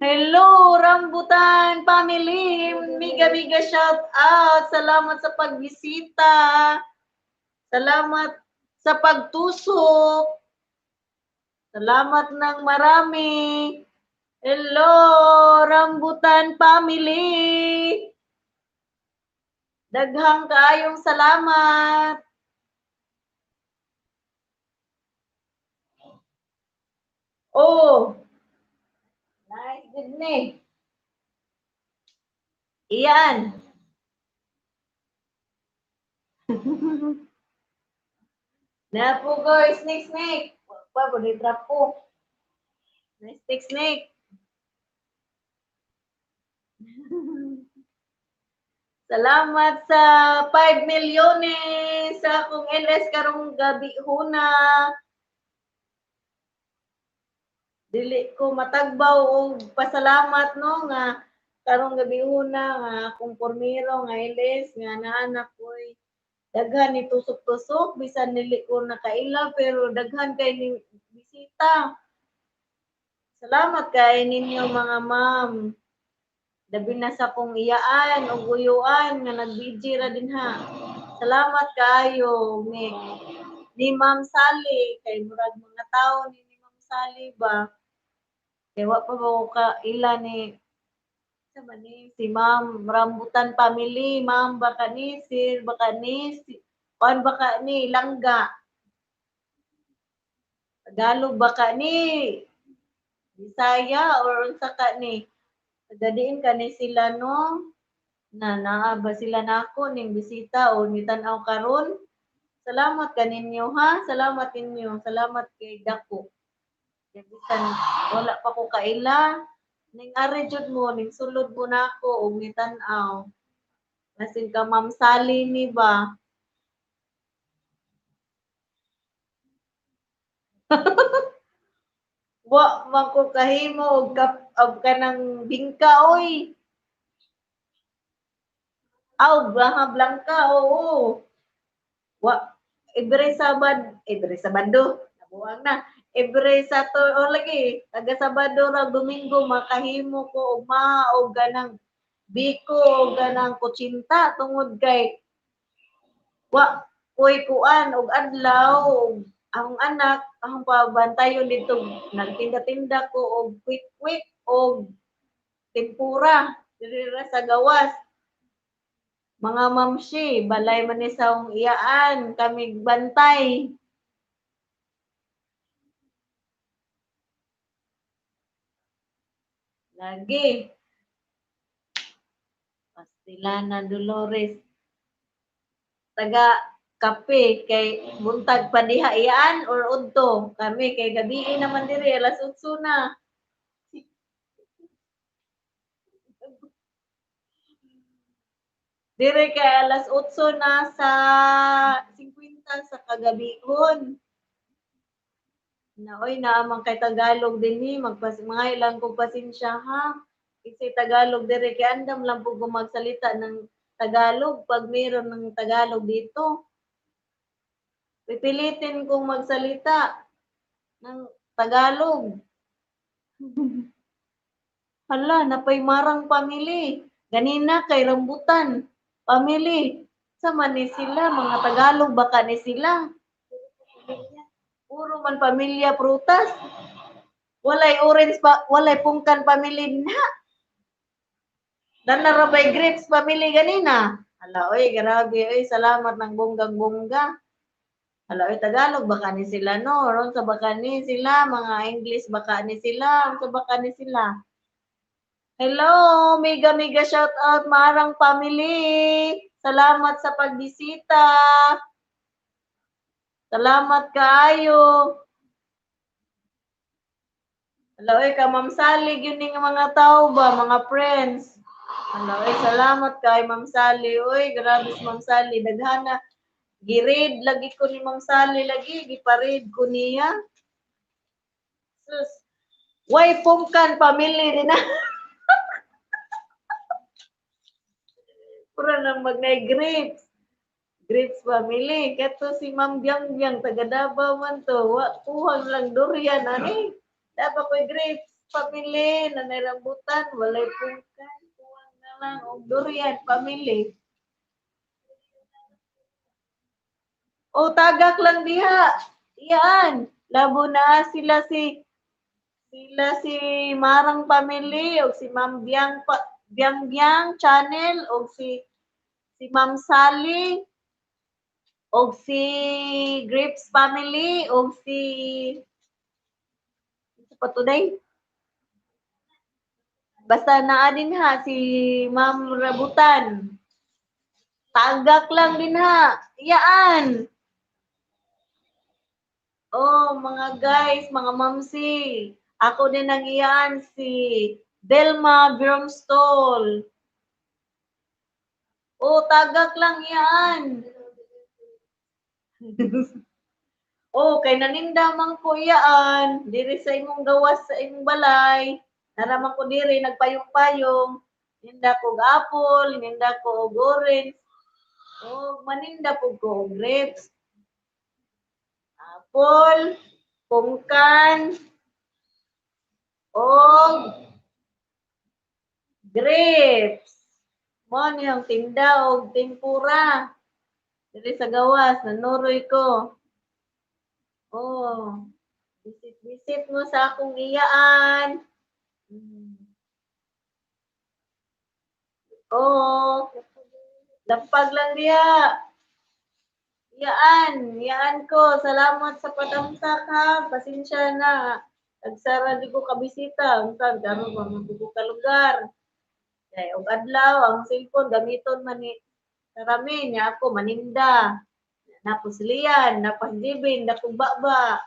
Hello, Rambutan family. Mega mega shout out. Salamat sa pagbisita. Salamat sa pagtusok. Salamat ng marami. Hello, Rambutan family. Daghang kaayong salamat. Oh, nice good ni. Iyan. Napo ko, snake snake. Pa, trap po. Nice snake snake. Salamat sa 5 milyones sa akong LS karong gabi huna. Dili ko matagbaw og pasalamat no nga karong gabi huna nga akong pormiro nga LS nga naanak ko'y daghan ni tusok-tusok bisan dili ko nakaila pero daghan kay ni bisita. Salamat kay ninyo mga ma'am. Labi na sa kong iyaan o guyuan nga nag-BG ra din ha. Salamat kaayo ni Ma'am Sally kay murag mga tawo ni Ma'am Sally ba. Kay wa pa ba ka ila ni sa ba ni si Ma'am Rambutan family, Ma'am baka ni sir baka ni si kuan baka ni Langga. Tagalog baka ni Bisaya or unsa ka ni. Tagadiin ka ni sila no, na naa ba sila nako ning bisita o nitan-aw karon. Salamat kaninyo ha, salamat ninyo, salamat kay dako. Kay bisan wala pa ko kaila, ning ari jud mo, ning sulod mo nako og nitan-aw. Basin ka Ma'am Sally ni ba? Wa man ko kahimo og og kanang bingka oy. Aw, blanka, oo. Wa every Sabado, nabuang na. Every Saturday o lagi, taga Sabado ra Domingo makahimo ko og maha og ganang biko og ganang kutsinta tungod kay wa koy kuan og adlaw og ang anak ang pabantayon dito nagtinda-tinda ko og quick-quick og tempura diri ra sa gawas. Mga mamshi, balay man ni sa akong iyaan, kami bantay. Lagi. Pastilana Dolores. Taga kape kay buntag pa diha iyaan or udto. Kami kay gabii naman diri alas 8 na. Dire kay alas 8 na sa 50 sa kagabihon. Na oy naamang kay Tagalog dinhi magpas mga ilang kog pasensya ha. Kasi Tagalog dire kay andam lang pud ko magsalita ng Tagalog pag meron ng Tagalog dito. Pipilitin kong magsalita ng Tagalog. Hala, napay marang family. Ganina kay Rambutan family. Sama ni sila, mga Tagalog baka ni sila. Puro man pamilya prutas. Walay orange pa, walay pungkan family na. Dana ra bay grapes family ganina. Hala, oy, grabe, oy, salamat ng bonggang-bongga. Hala, oy, Tagalog baka ni sila no, ron sa baka ni sila, mga English baka ni sila, sa baka ni sila. Hello, mega mega shout out Marang family. Salamat sa pagbisita. Salamat kaayo. Hala, oy, ka Ma'am Sally gyud ning mga tao ba, mga friends. Hala, oy, salamat kay Ma'am Sally. Oy, grabe si Ma'am Sally, daghana. Giread lagi ko ni Ma'am Sally lagi, giparead ko niya. Sus. Way pungkan family din na. Pura nang magnay grapes. Grapes family. Kato si Ma'am Biang Biang, taga Davao man to. Wa, kuhang lang durian, ani. Dapat ko'y grapes family, nanay rambutan, walay pungkan. Kuhang na lang og durian family. O tagak lang diha. Iyan. Labo na sila si Marang Family o si Ma'am Biang pa, Biang Biang Channel o si Ma'am Sally o si Grapes Family o si ito pa today. Basta naa din ha si Ma'am Rabutan. Tagak lang din ha. Iyaan. Oh, mga guys, mga mamsi. Ako din ang iyaan si Delma Bromstol. Oh, tagak lang iyaan. Oh, kay naninda man ko iyaan diri sa imong gawas sa imong balay. Naraman ko diri nagpayong-payong. Ninda ko og apple, ninda ko og orange. Oh, maninda pud ko og grapes. Apple, pungkan, og grapes. Mo ni ang tinda og tempura. Diri sa gawas, nanuroy ko. Oh, visit-visit mo sa akong iyaan. Oh, lampag lang diha. Iyaan, iyaan ko. Salamat sa patamsak ha. Pasensya na. Nagsara di ko kabisita. Unsa karon pa man ko kalugar. Kay og adlaw ang cellphone gamiton man ni karami niya ako maninda. Napuslian, napasgibin, nakubaba.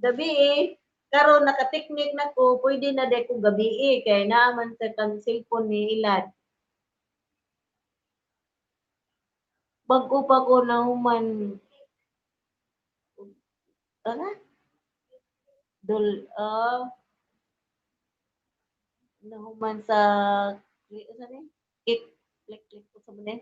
Gabi eh. Karon nakateknik na ko, pwede na day ko gabi eh kay naaman sa kang cellphone ni Ilad. Bag-o pa ko nahuman. Ano? Dol, nahuman sa sa ni? Click, click, click sa man.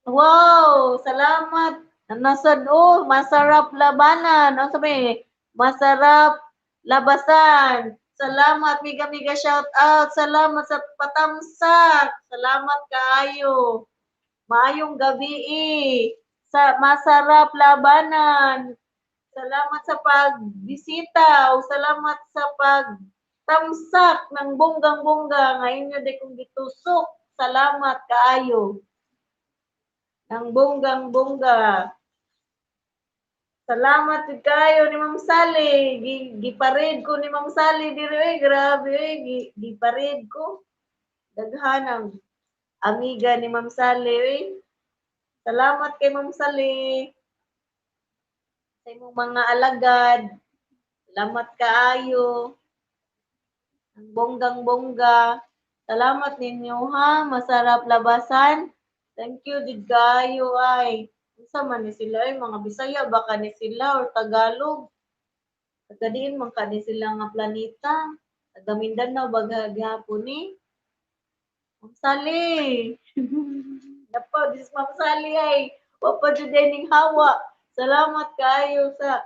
Wow, salamat. Nasad oh, masarap labanan. Ano sabi? Masarap labasan. Salamat, miga miga shout out. Salamat sa patamsak. Salamat kaayo. Maayong gabi eh. Sa masarap labanan. Salamat sa pagbisita o salamat sa pagtamsak ng bonggang-bongga nga inyo di kong gitusok. Salamat kaayo. Ng bonggang-bongga. Salamat jud kayo ni Ma'am Sally. Giparid ko ni Ma'am Sally diri oy, grabe oy, giparid ko. Daghan ang amiga ni Ma'am Sally oy. Salamat kay Ma'am Sally. Sa imong mga alagad. Salamat kaayo. Ang bonggang-bongga. Salamat ninyo ha, masarap labasan. Thank you jud kaayo ay. Unsa man ni sila ay, mga Bisaya baka ni sila or Tagalog. Taga diin man ka ni sila nga planeta. Taga Mindanao ba gihapon ni? Ma'am Sally. Napa, this is Ma'am Sally ay. Wa pa jud ay ning hawa. Salamat kaayo sa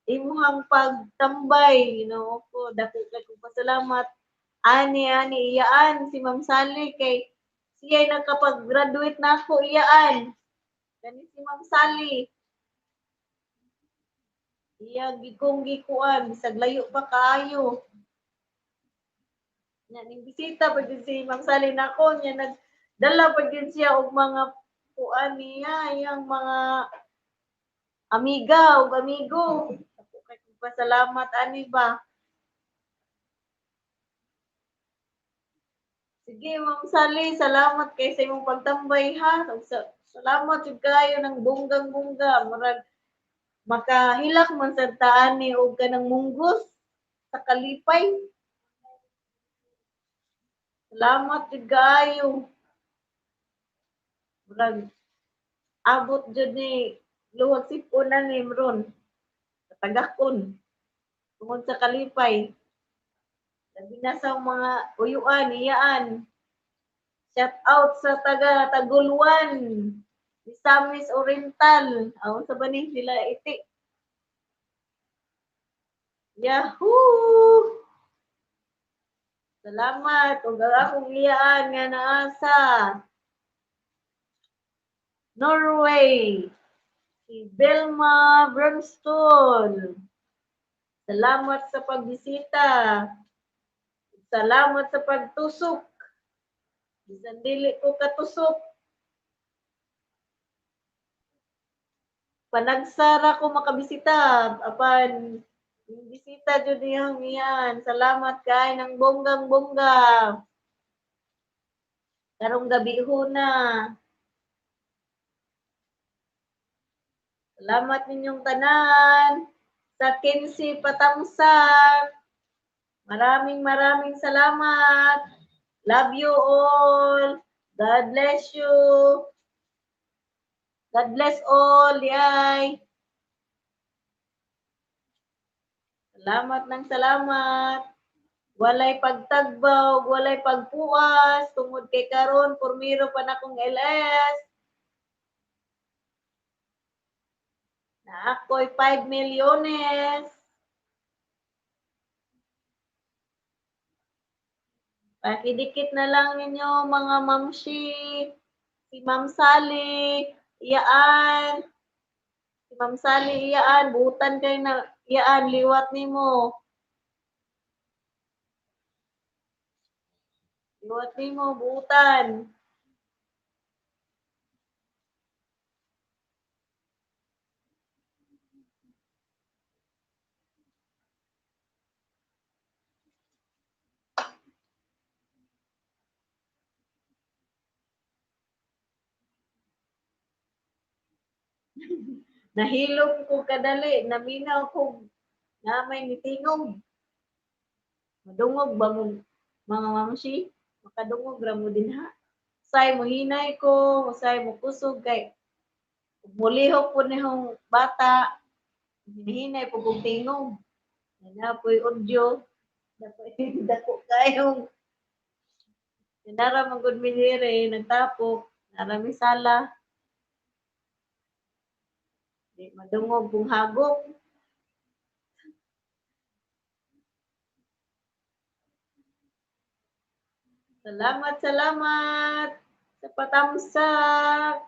imuhang pagtambay. Ginoo ko, dako kay kong pasalamat. Ani ani iyaan si Ma'am Sally kay siya nakapag-graduate na ako iyaan. Kani si Ma'am Sally. Iya gikong gikuan bisag layo pa kaayo. Nya ning bisita pa jud si Ma'am Sally nako nya nagdala pa jud siya og mga kuan niya, iyang mga amiga ug amigo. Dako kay kong pasalamat ani ba. Sige, Ma'am Sally, salamat kay sa imong pagtambay ha. Salamat jud kayo ng bonggang-bongga. Murag makahilak man sad ta ani og kanang munggos sa kalipay. Salamat jud kaayo. Murag abot jud ni luwag sipon na ni ron. Katagakon. Tungod sa kalipay. Labi na sa mga uyuan, iyaan. Shout out sa taga Taguluan, Misamis Oriental. Aw sa ba ni sila iti. Yahoo! Salamat ug ang akong iyaan nga naa sa Norway. Si Belma Brimstone. Salamat sa pagbisita. Salamat sa pagtusok. Bisan dili ko katusok. Panagsara ko makabisita apan bisita jud niyang iyan. Salamat kay ng bonggang bongga. Karong gabi na. Salamat ninyong tanan sa 15 patamsak. Maraming maraming salamat. Love you all. God bless you. God bless all. Yay. Salamat ng salamat. Walay pagtagbaw, walay pagpuas. Tungod kay karon, purmiro pa na kong LS. Na ako'y 5 milyones. Pakidikit na lang ninyo mga mamshi. Si Ma'am Sally, iyaan. Si Ma'am Sally, iyaan. Butan kay na iyaan, liwat nimo. Liwat nimo, butan. Nahilom ko kadali, naminaw ko na may nitingog. Madungog ba mo mga mamshi? Makadungog ra mo din ha. Say mo hinay ko, say mo kusog kay mulihok po nihong bata, hinihinay po kong tingog. Na po'y audio, dako kayong nara man gud mi diri nagtapok, nara mi sala. Di madungog kung hagok. Salamat, salamat sa patamsak.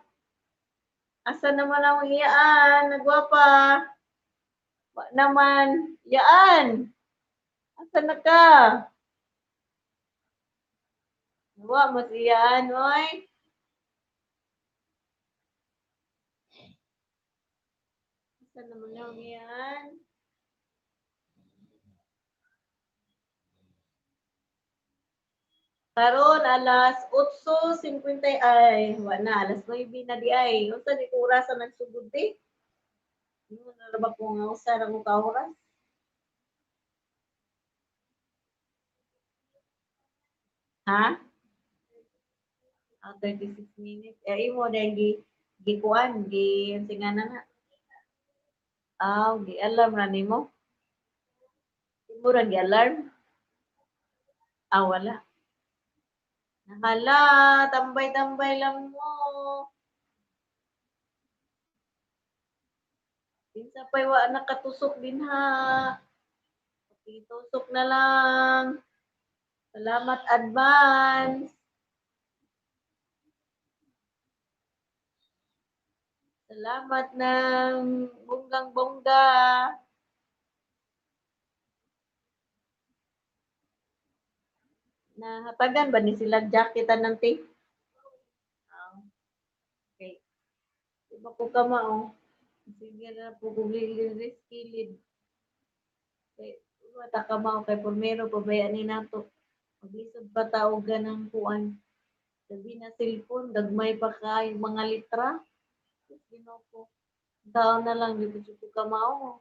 Asa naman ang iyaan, nagwapa. Wa naman, iyaan. Asa na ka? Wa mas iyaan, oy. Asa naman ang iyaan? Karon alas 8:50 ay wala alas 9 na di ay. Unsa ni ko oras ang nagsugod di? Ingon na ra ba ko nga usa ra ko ka oras? Ha? Ah, 36 minutes. Eh, imo dahil gi gikuan, gi unsa nga na na. Aw, gi alarm ra nimo. Imo ra gi alarm? Ah, wala. Hala, tambay-tambay lang mo. Kinsa pa'y wa nakatusok din ha. Pakitusok na lang. Salamat advance. Salamat ng bonggang-bongga. Nahatagan ba ni sila jacket ng tea? Ah, okay. Di ba ko kamao? Sige na po kung kilid. Kay wata kamao kay pormero pabayaan ni nato. Maglisod pa ta og ganang kuan. Sabi na cellphone, gagmay pa kay mga litra. Ginoo ko. Taon na lang di ko jud ko kamao.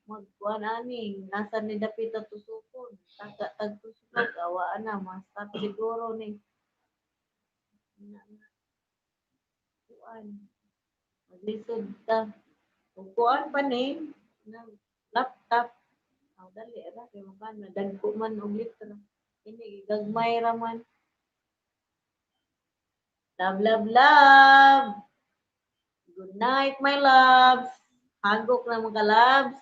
Magkuan ani, nasa ni dapit at tusukon. Taga tag tusukon, awaan na, ma-stop siguro ni. Na, na. Kuan. Maglisod ta. Ug kuan pa ni, ng laptop. Aw, dali ra kay makan dagko man og litra. Kini gagmay ra man. Love, love, love. Good night, my loves. Hagok na mga loves.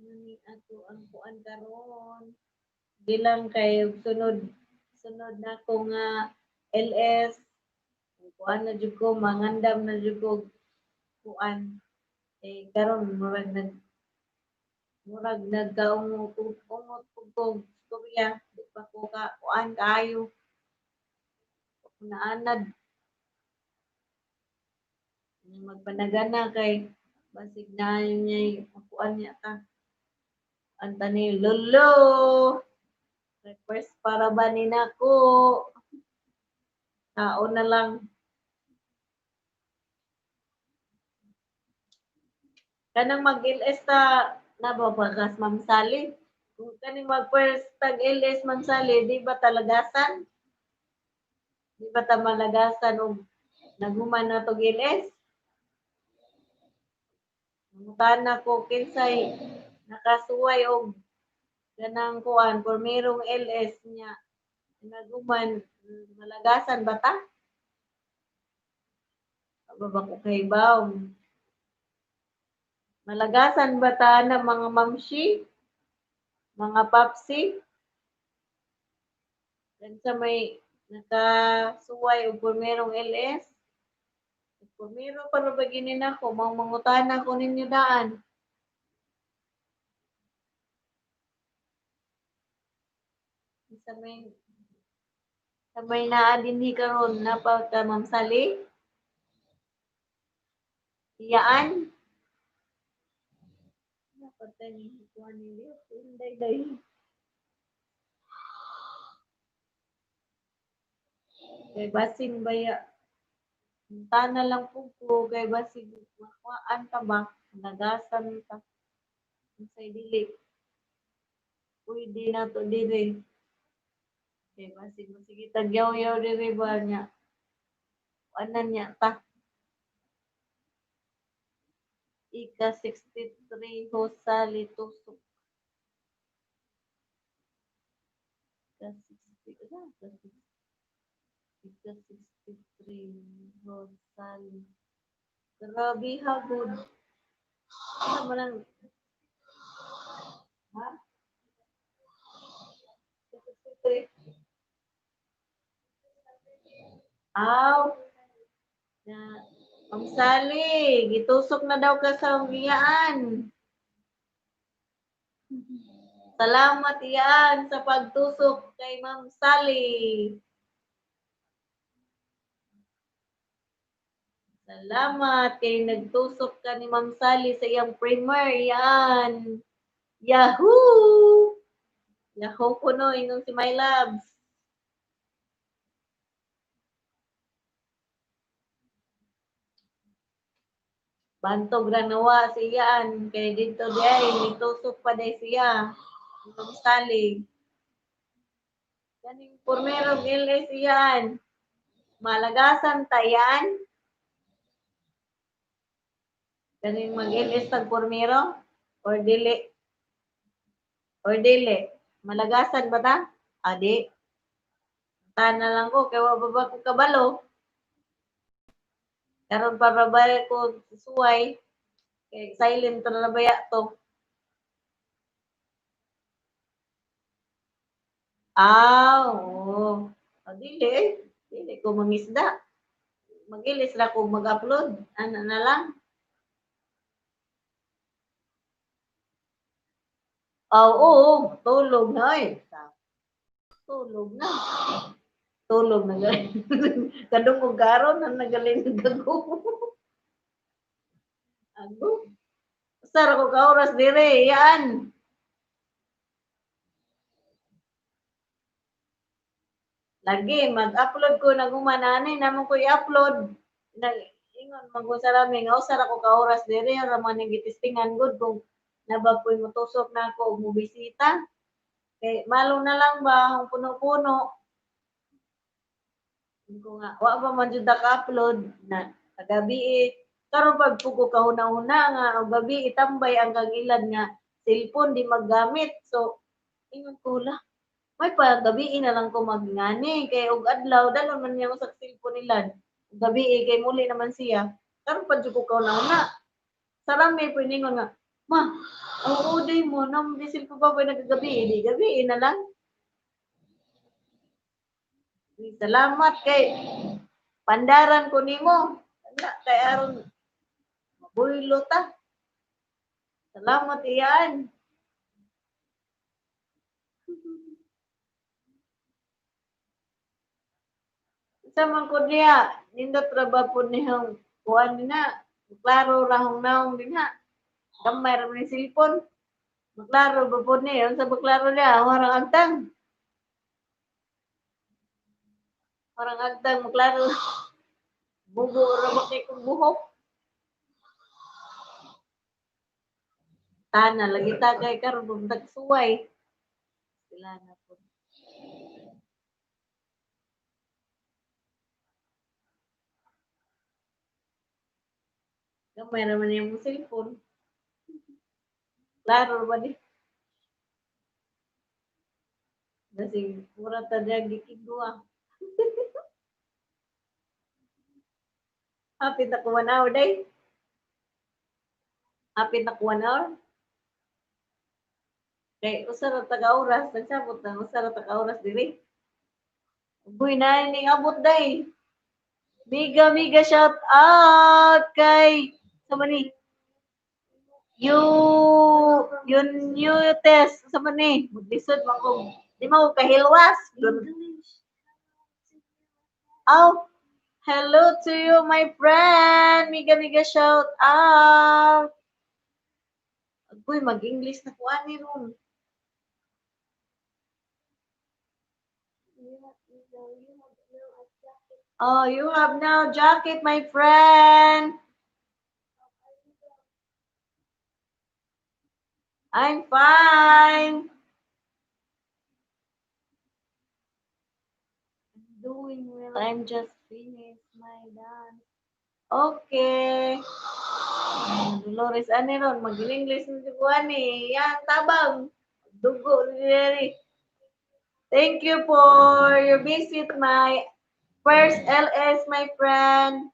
Ano ni ato ang kuan karon? Di lang kay sunod sunod na ko nga LS, kuan na jud ko, mangandam na jud ko kuan. Eh karon murag nagkaungot ungot pud ko istorya, di pa ko ka kuan kaayo. Naanad. Magpanagana kay basig na niya kuan niya ta. Antani lolo. Request para ba ni nako? Tao na lang. Kanang mag-LS ta nababagas, Ma'am Sally. Kung kaning mag first tag LS, Ma'am Sally, di ba talagasan? Di ba ta malagasan og naghuman na tog LS? Mangutana ko kinsay nakasuway og kanang kuan pormerong LS niya naghuman, malagasan ba ta? Aba ba ko kay baw? Malagasan ba ta na mga mamshi? Mga papsi? Kinsa may nakasuway og pormerong LS? Pormero pa ra ba gini nako, mao mangutana ko ninyo daan. Sa may naa dinhi karon napa ka, Ma'am Sally? Iyaan? Napatay ni kuan ni Inday day. Kay basin baya. Tana lang po ko kay basig makuhaan ta ba, nagasan ta. Unsay dili pwede na to diri. Kay basig masige tag yaw-yaw diri ba nya. Kuanan niya ta. Ika 63 Josali tusok. Ika 60, ika 60, ika 63 Josali. Grabe hagod. Ano man ang ha? 63. Aw. Na, Ma'am Sally, gitusok na daw ka sa iyaan. Salamat iyaan sa pagtusok kay Ma'am Sally. Salamat kay nagtusok ka ni Ma'am Sally sa iyang primer iyaan. Yahoo! Yahoo kuno ingon si My Loves. Bantog ra nawa si iyaan kay didto di ay nitusok pa day siya. Ma'am Sally. Kaning pormerong LS iyaan. Malagasan ta yan. Kaning mag-LS tag pormero or dili? Or dili? Malagasan ba ta? Adi. Tana lang ko kay wa ba ko kabalo. Karon pa ra ba ko suway kay silent ra na baya to. Ah, oo. Ah, dili eh. Dili ko mangisda. Mag-ilis ra ko mag-upload. Ana na lang. Ah, oo, tulog na eh. Tulog na. Tulog na gali. Kadungog karon na nagaling gago. Ago. Sar ko ka oras dire, yan. Lagi mag-upload ko naguman ani namo ko i-upload. Ingon man ko sa rami nga usa ra ko ka oras diri ra man ning gitistingan gud kung naba po'y motusok na ako og mobisita. Kay malo na lang ba ang puno-puno. Ko nga wa pa man jud ka-upload na kagabi eh. Karon pag ko kahuna-huna nga og gabi itambay ang kang ilad nga cellphone di maggamit. So ingon ko la may pa gabi na lang ko magngani kay og adlaw dalon man niya sa cellphone nilad. Og gabi eh, kay muli naman siya. Karon pa jud ko kahuna-huna. Sa rami po ningon nga ma ang uday mo nam di cellphone pa nagagabi eh, di gabi na lang. Salamat kay pandaran ko nimo. Wala kay aron mabuylo ta. Salamat iyan. Sa man ko niya, nindot ra ba po niyang kuan na, klaro ra hong naong din ha. Gamay ra man ni cellphone. Maklaro ba po niya? Unsa ba klaro niya? Warang agtang. Warang agtang maklaro. Bugo ra ba kay kong buhok? Tana lagi ta kay karon buntag suway. Sila na po. Gamay ra man iyang cellphone. Klaro ra ba ni? Kasi mura ta diya gikigwa. Hapit na ko 1 hour day. Hapit na ko 1 hour. Kay usa ra ta ka oras, nagsabot na usa ra ta ka oras diri. Uy, na ning abot day. Miga miga shout out kay sa man ni you yun you test sa man ni maglisod man ko di man ko kahilwas. English. Oh, hello to you, my friend. Miga miga shout out. Uy, mag-English na ko ani ron. You have now a jacket. Oh, you have now jacket, my friend. How are you doing? I'm fine. I'm doing well. I'm just finished my dance. Okay. Dolores, ani ron, mag-English na si ani. Yan, tabang. Dugo ni. Thank you for your visit, my first LS, my friend.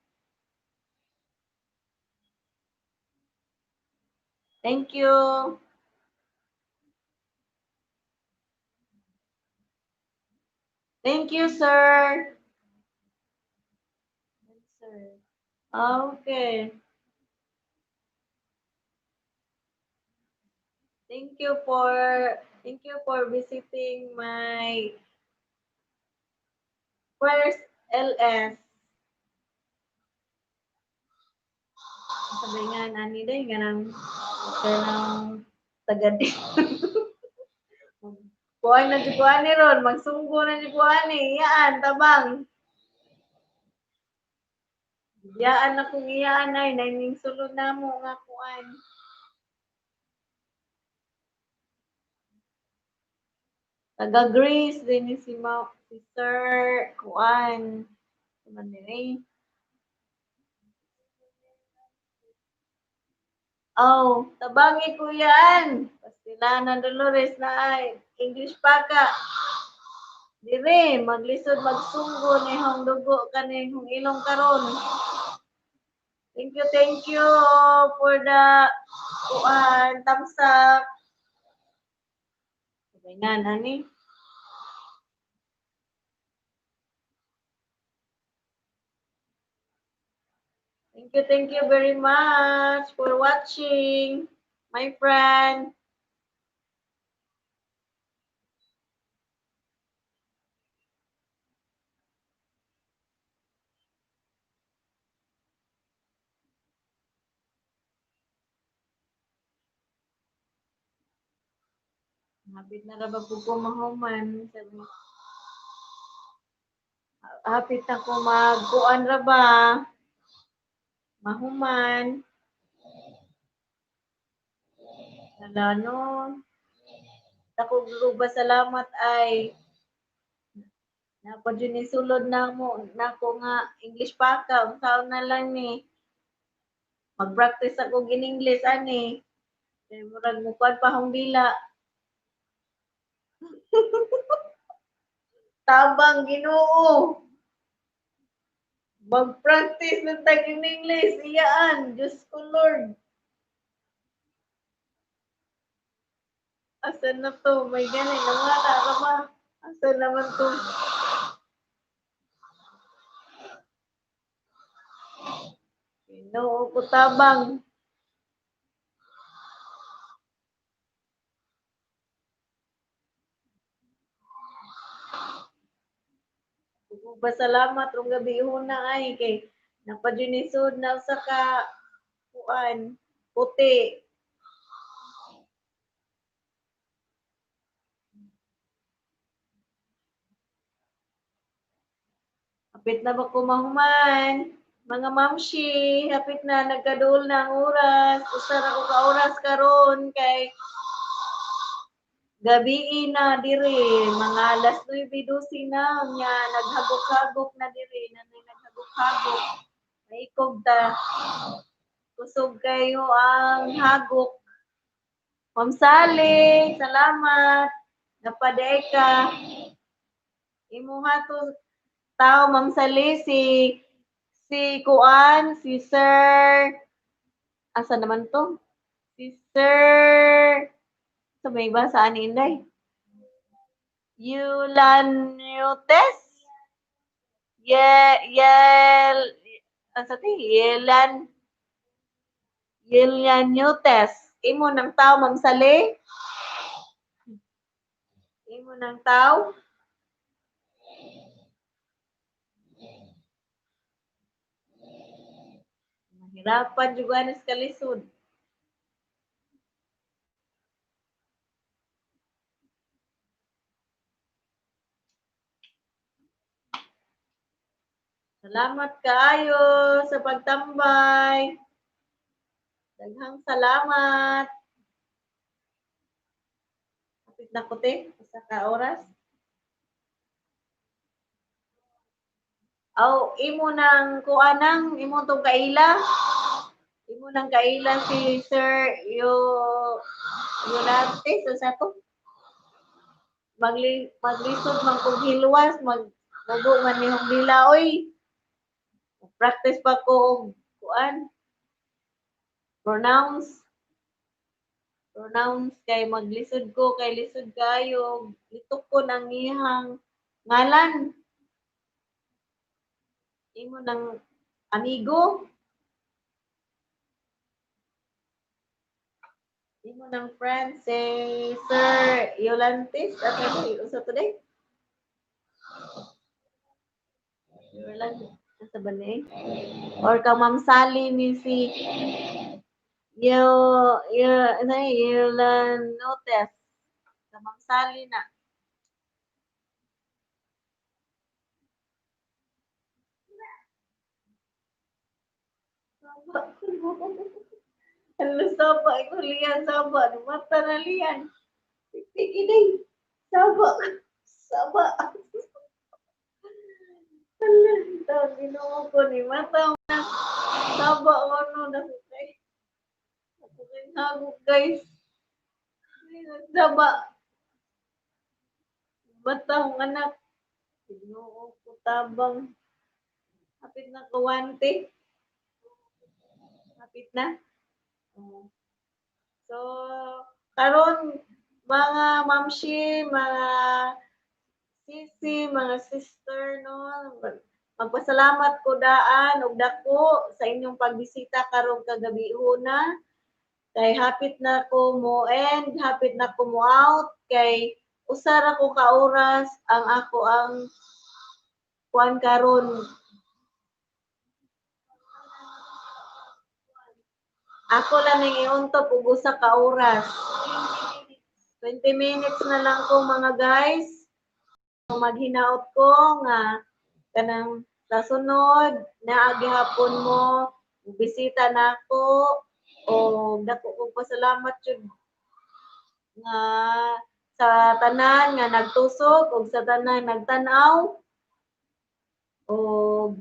Thank you. Thank you, sir. Sir. Okay. Thank you for visiting my first LS. Sabi nga nani day kanang tagad. Kuan na jud ko ani ron, magsunggo na jud ko ani. Iyaan tabang. Iyaan na kung iyaan ay naning sulod namo nga kuan. Taga Greece din ni si, Ma, si Sir kuan. Man diri. Oh, tabangi ko yan. Pastilana Dolores na ay English pa ka. Dire, maglisod magsunggo ni hong dugo kani hong ilong karon. Thank you for the kuan thumbs up. Sabay nga nani. Thank you very much for watching, my friend. Hapit na ra ba po ko mahuman? Sabi, hapit na ko magkuan ra ba? Mahuman. Hala no. Dako ba salamat ay naa pa jud ni sulod namo nako nga English pa ka, unsaon na lang ni. Mag-practice ako in English ani. Kay murag mukuan pa akong dila. Tabang Ginoo. Mag-practice ng tag in English iyaan, Diyos ko Lord. Asa na to? May gani nawala ra ba? Asa naman to? Ginoo ko tabang. Ba salamat rong gabi huna ay kay napajunisod na usa ka kuan puti. Hapit na ba ko mahuman? Mga mamshi, hapit na, nagkaduol na ang oras. Usa ra ko ka oras karon kay gabii na diri, mga alas 9:12 na nya naghagok-hagok na diri, nanay naghagok-hagok. Maikog ta. Kusog kayo ang hagok. Ma'am Sally, salamat. Napaday ka. Imuha to tao, Ma'am Sally, si Kuan, si Sir, asa naman to? Si Sir, sa may ba saan Inday? Yulanutes? Ye, yel, asa ti? Yelan, Yelanutes. Imo ng tao, Ma'am Sally? Imo ng tao? Mahirapan juga ni kalisod. Salamat kaayo sa pagtambay. Daghang salamat. Kapit na ko te, usa ka oras. Aw, imo nang kuanang, imo tong kaila. Imo nang kaila si Sir yo Yolante sa to. Maglisod man kog hilwas, magmugo man ni hong dila oy. Practice pa ko og kuan. Pronounce. Pronounce kay maglisod ko, kay lisod kayo. Litok ko nang iyang ngalan. Imo nang amigo. Imo nang friend si Sir Yolantis. Asa to? Usa today? Yolantis. Asa ba ni? Or ka Ma'am Sally ni si Yo, yo, ano Yolanotes. Ka Ma'am Sally na. Saba. Hello, saba. Ikaw liyan, saba. Mata na liyan. Tik-tik, inay. Saba. Saba. Hala, taon, Ginoo ko ni mata na. Saba ko no. Nakukay. Nakukay hagok, guys. Saba. Mata akong anak. Ginoo ko tabang. Hapit na kawante. Hapit na. So, karon mga mamshi, mga sisi, mga sister, no, magpasalamat ko daan og dako sa inyong pagbisita karong kagabihuna. Kay hapit na ko mo end, hapit na ko mo out, kay usa ra ko ka oras ang ako ang kuan karon. Ako lang ning iuntop og usa ka oras. 20 minutes na lang ko mga guys. Maghinaot ko nga kanang sa sunod naa gihapon mo Bisita nako o dako kong pasalamat jud nga sa tanan nga nagtusok ug sa tanan nagtan-aw og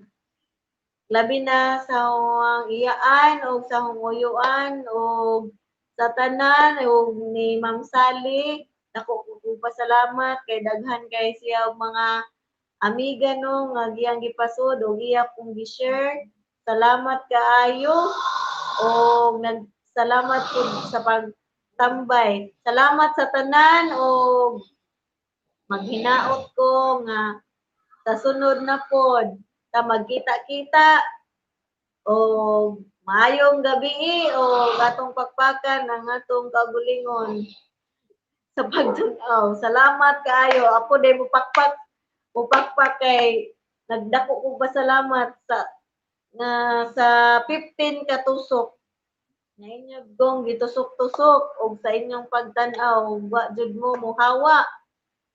labi na sa akong iyaan og sa akong uyuan og sa tanan ug ni Ma'am Sally. Dako ko pasalamat kay daghan kay siya og mga amiga, no, nga giyang gipasud og iya kong gi-share. Salamat kaayo og nagsalamat pud sa pagtambay. Salamat sa tanan og maghinaot ko nga sa sunod na pod ta magkita-kita og maayong gabi o atong pakpakan ang atong kaugalingon sa pagtun-aw. Salamat kaayo. Ako day mo pakpak, mo pakpak kay nagdako ko pasalamat sa nga sa 15 ka tusok na inyo gong gitusok-tusok og sa inyong pagtan-aw, wa jud mo muhawa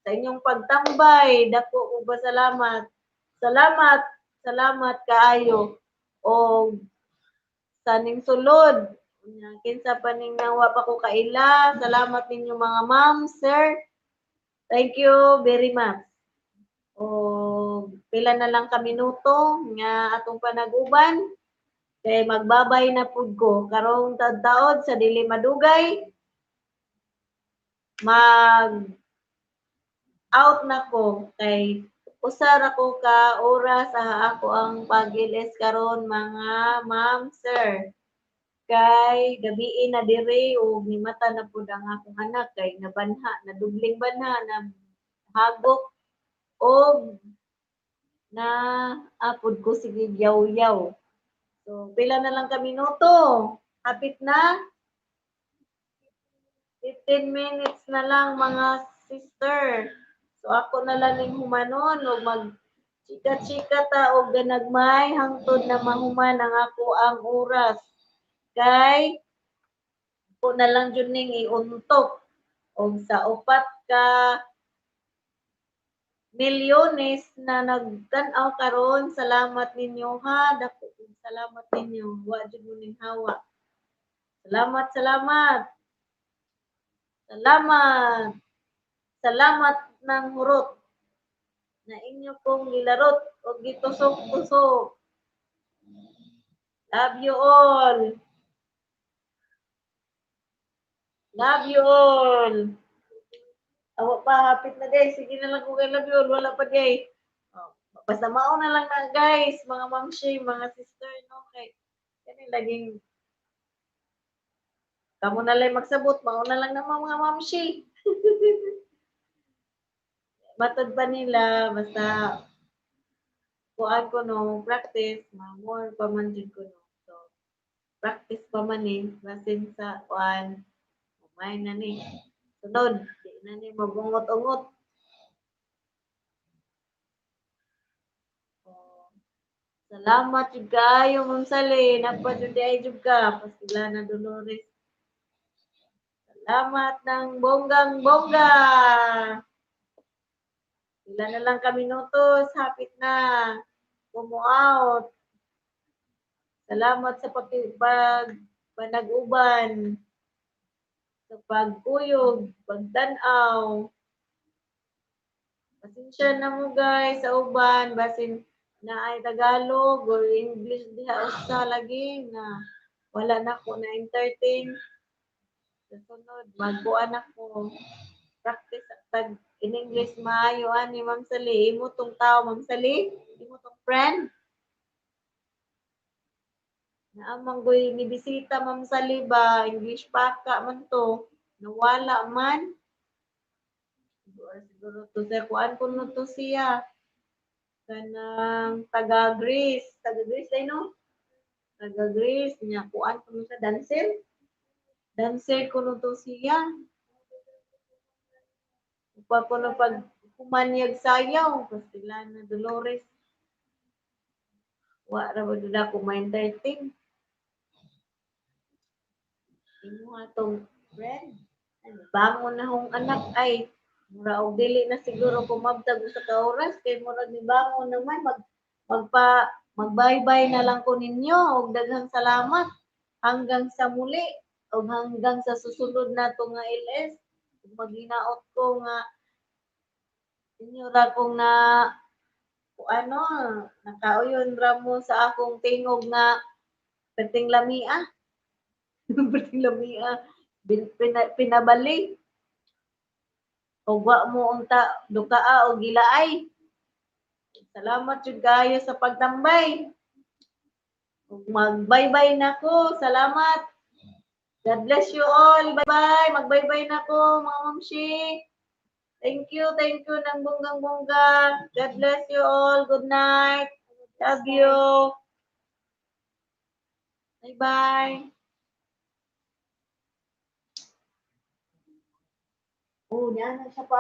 sa inyong pagtambay. Dako ko pasalamat. Salamat, salamat kaayo. Og sa ning sulod unya, kinsa pa ning nawa pa ko kaila, salamat ninyo, mga ma'am, sir. Thank you very much. O pila na lang ka minuto nga atong panag-uban kay magbabay na pud ko karong taod sa dili madugay, mag out na ko kay usa ra ko ka oras sa ako ang pag-LS karon, mga ma'am, sir, kay gabii na diri ug nimata na pud ang akong anak kay nabanha na, dubling banha na, hagok og na apod ko sige yaw-yaw. So pila na lang ka minuto? Hapit na 15 minutes na lang, mga sister. So ako na lang ning humanon og mag chika-chika ta og ganagmay hangtod na mahuman ang ako ang oras. Kay ako na lang jud ning iuntok og sa 4 ka milyones na nagtan-aw karon, salamat ninyo ha. Dako kong salamat ninyo. Wa jud mo ning hawa. Salamat, salamat. Salamat. Salamat ng hurot na inyo kong gilarot o gitusok-tusok. Love you all. Love you all. Awa pa, hapit na, guys. Sige na lang kung kay love you all. Wala pa, guys. Oh, basta mao na lang na, guys, mga mamshi, mga sister, no? Kay, kani laging, kamo na lang magsabot, mao na lang naman, mga mamshi. Matod pa nila, basta, kuan ko, no, practice, ma more pa man jud ko, no. So, practice pa man eh, basin sa kuan, may na ni. Sunod, di na ni magungot-ungot. Oh. Salamat jud kaayo, Ma'am Sally. Napa jud ay jud ka. Pasila na Dolores. Salamat ng bonggang bongga. Pila na lang ka minutos, hapit na. Kumu-out. Salamat sa pag panag-uban, sa pagkuyog, pagtan-aw. Pasensya na mo, guys, sa uban basin na ay Tagalog or English diha usa lagi na wala na ko na entertain. Sa sunod magkuan ako, practice tag in English maayo ani. Ma'am Sally, imo tong tao, Ma'am Sally, imo tong friend. Naa man goy ni bisita, Ma'am Sally ba, English paka man to. Nawala man. Siguro, siguro to sa kuan kuno to siya. Kanang taga Greece, taga Greece ay, no? Taga Greece niya, kuan kuno sa dancer. Dancer kuno to siya. Upa kuno pag humanyag sayaw, Pastilana Dolores. Wa ra ba jud ako ma-entertain. Imo atong friend. Ay, bangon na hong anak ay. Mura og dili na siguro kumabtag usa ka oras kay murag ni bangon naman magpa Mag-bye-bye na lang ko ninyo og daghang salamat hanggang sa muli og hanggang sa susunod nato nga LS. Ug maghinaot ko nga inyo ra kong na kung ano, nakauyon ra mo sa akong tingog nga perting lamia. Perting lamia. Pinabali. Og wa mo unta dukaa og gilaay. Salamat jud kaayo sa pagtambay. Ug mag-bye-bye na ko. Salamat. God bless you all. Bye-bye. Mag-bye-bye na ko, mga mamshi. Thank you ng bonggang-bongga. God bless you all. Good night. Love you. Bye-bye. Oh, niya na siya pa.